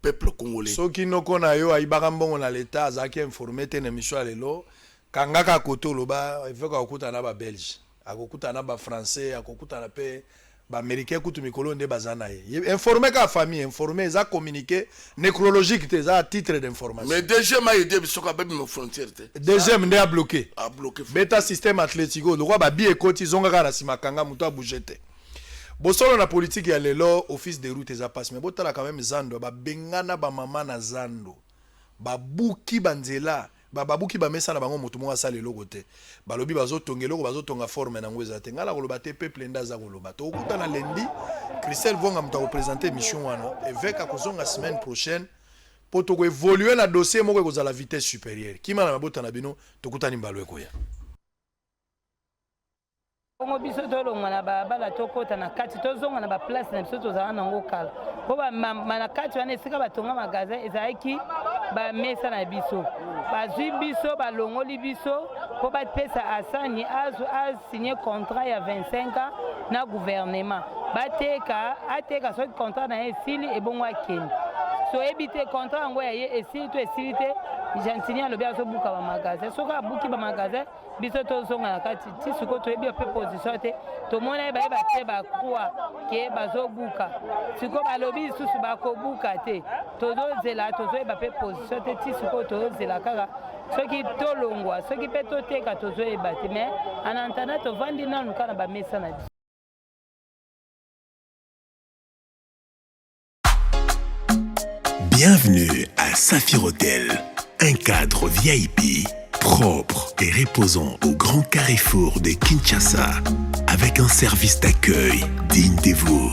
peuple congolais. Soki noko na yo ayibaka mbongo na l'etat azalaki informe te na emission ya lelo, kangaka kote oloba évêque akokutana na ba belge, akokutana na ba français, akokutana pe ba américain kutu mikolo nde baza na ye. Informe kaka famille, informe eza communiqué nécrologique te, eza à titre d'information. Mais DGM a aidé biso ka babi mo frontière te. DGM nde a bloqué. A bloqué. Beta système Atletico, lokwa ba bi ekoti zonga kaka na sima kanga mutu a bouger te. Bosolo na politique ya lelo office de route eza pasi mais botala quand meme zando ba bengana ba mama na zando ba buki ba nzela ba babuki ba mesa na bango mutu moko asala eloko te balobi bazo tonga eloko bazo tonga forme na ngo eza te ngai nakoloba te peuple nde aza koloba tokokutana lundi Christelle Vonga moto ako presenter emission wana eveque akozonga semaine prochaine po toko evoluer na dossier moko ekozala vitesse superieure kima na mabota na bino tokutani mbalo ekoya. Bongo biso tolongwa na balabala tokota na kati, tozonga na baplace na biso tozala nango kala, mpo na kati wana esika batonga magasin ezalaki bamesa na biso, bazwi biso balongoli biso mpo bapesa Asani asigne contrat ya 25 ans na gouvernement, bateka ateka, soki contrat na ye esili ebongo akende. Toyebi te contrat yango ya ye esili to esili te. Gentini alobi azobuka ba magasin, soki abuki ba magasin biso tozonga na kati ti sikoyo toyebi mpe position te tomona ye baye batie bacroi ke bazobuka sikoyo balobi lisusu bakobuka te tozozela tozoyeba mpe position te ti sikoyo tozozela kaka soki tolongwa soki mpe toteka tozoyeba te mais en attendant tovandi nanu kaka na bamesa na biso. Bienvenue à Saphir Hotel, un cadre VIP, propre et reposant au grand carrefour de Kinshasa, avec un service d'accueil digne de vous.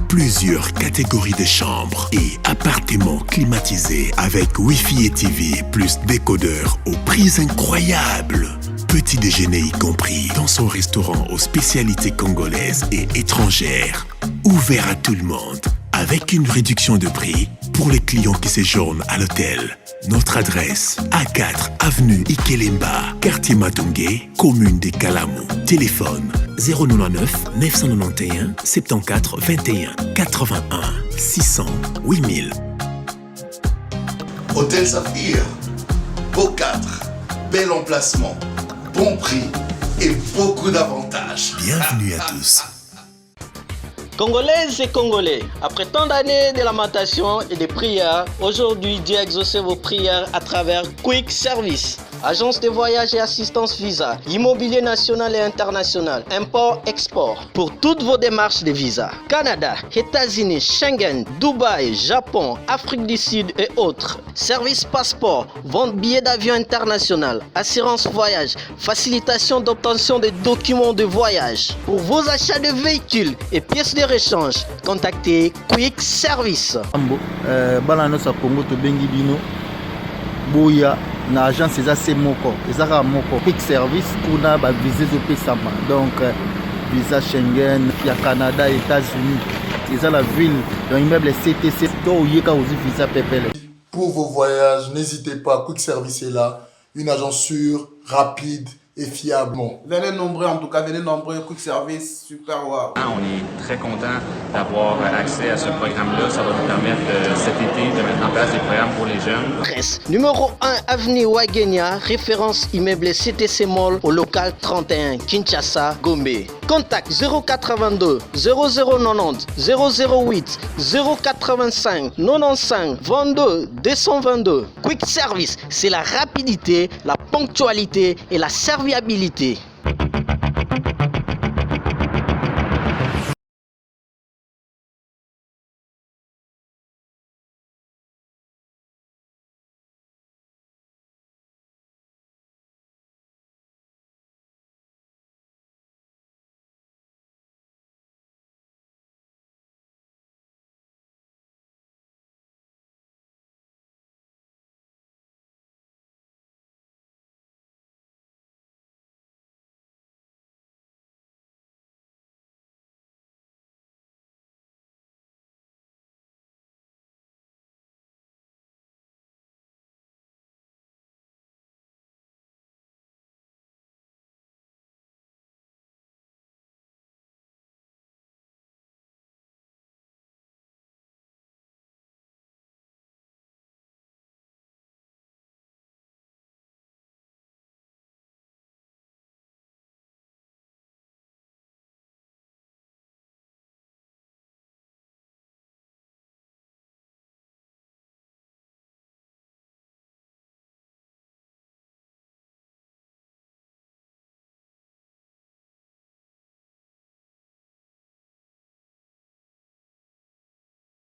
Plusieurs catégories de chambres et appartements climatisés avec Wi-Fi et TV plus décodeur aux prix incroyables. Petit déjeuner y compris dans son restaurant aux spécialités congolaises et étrangères. Ouvert à tout le monde, avec une réduction de prix pour les clients qui séjournent à l'hôtel. Notre adresse, A4 avenue Ikelemba, quartier Matonge, commune de Kalamu. Téléphone 099 991 74 21 81 600 8000. Hôtel Saphir, beau cadre, bel emplacement, bon prix et beaucoup d'avantages. Bienvenue à tous. Congolaises et Congolais, après tant d'années de lamentations et de prières, aujourd'hui Dieu a exaucé vos prières à travers Quick Service. Agence de voyage et assistance visa, immobilier national et international, import-export, pour toutes vos démarches de visa. Canada, États-Unis, Schengen, Dubaï, Japon, Afrique du Sud et autres. Service passeport, vente billets d'avion international, assurance voyage, facilitation d'obtention des documents de voyage. Pour vos achats de véhicules et pièces de rechange, contactez Quick Service. Euh, bana nyonso ya congo tobengi bino boya na agence eza se moko eza kaka moko quick service kuna bavisa ezopesama donc euh, visa schengen ya canada états-unis eza la ville donc immeuble ctc to oye kaka ozwi visa pepele. Pour vos voyages, n'hésitez pas, Quick Service est là, une agence sûre, rapide et fiable. Venez nombreux en tout cas, venez nombreux, Quick Service, super wow. On est très content d'avoir accès à ce programme-là. Ça va nous permettre euh, cet été de mettre en place des programmes pour les jeunes. Adresse numéro 1 avenue Wagenia, référence immeuble CTC Mall au local 31 Kinshasa, Gombe. Contact 082 0090 008 085 95 22 222. Quick Service, c'est la rapidité, la ponctualité et la serviabilité.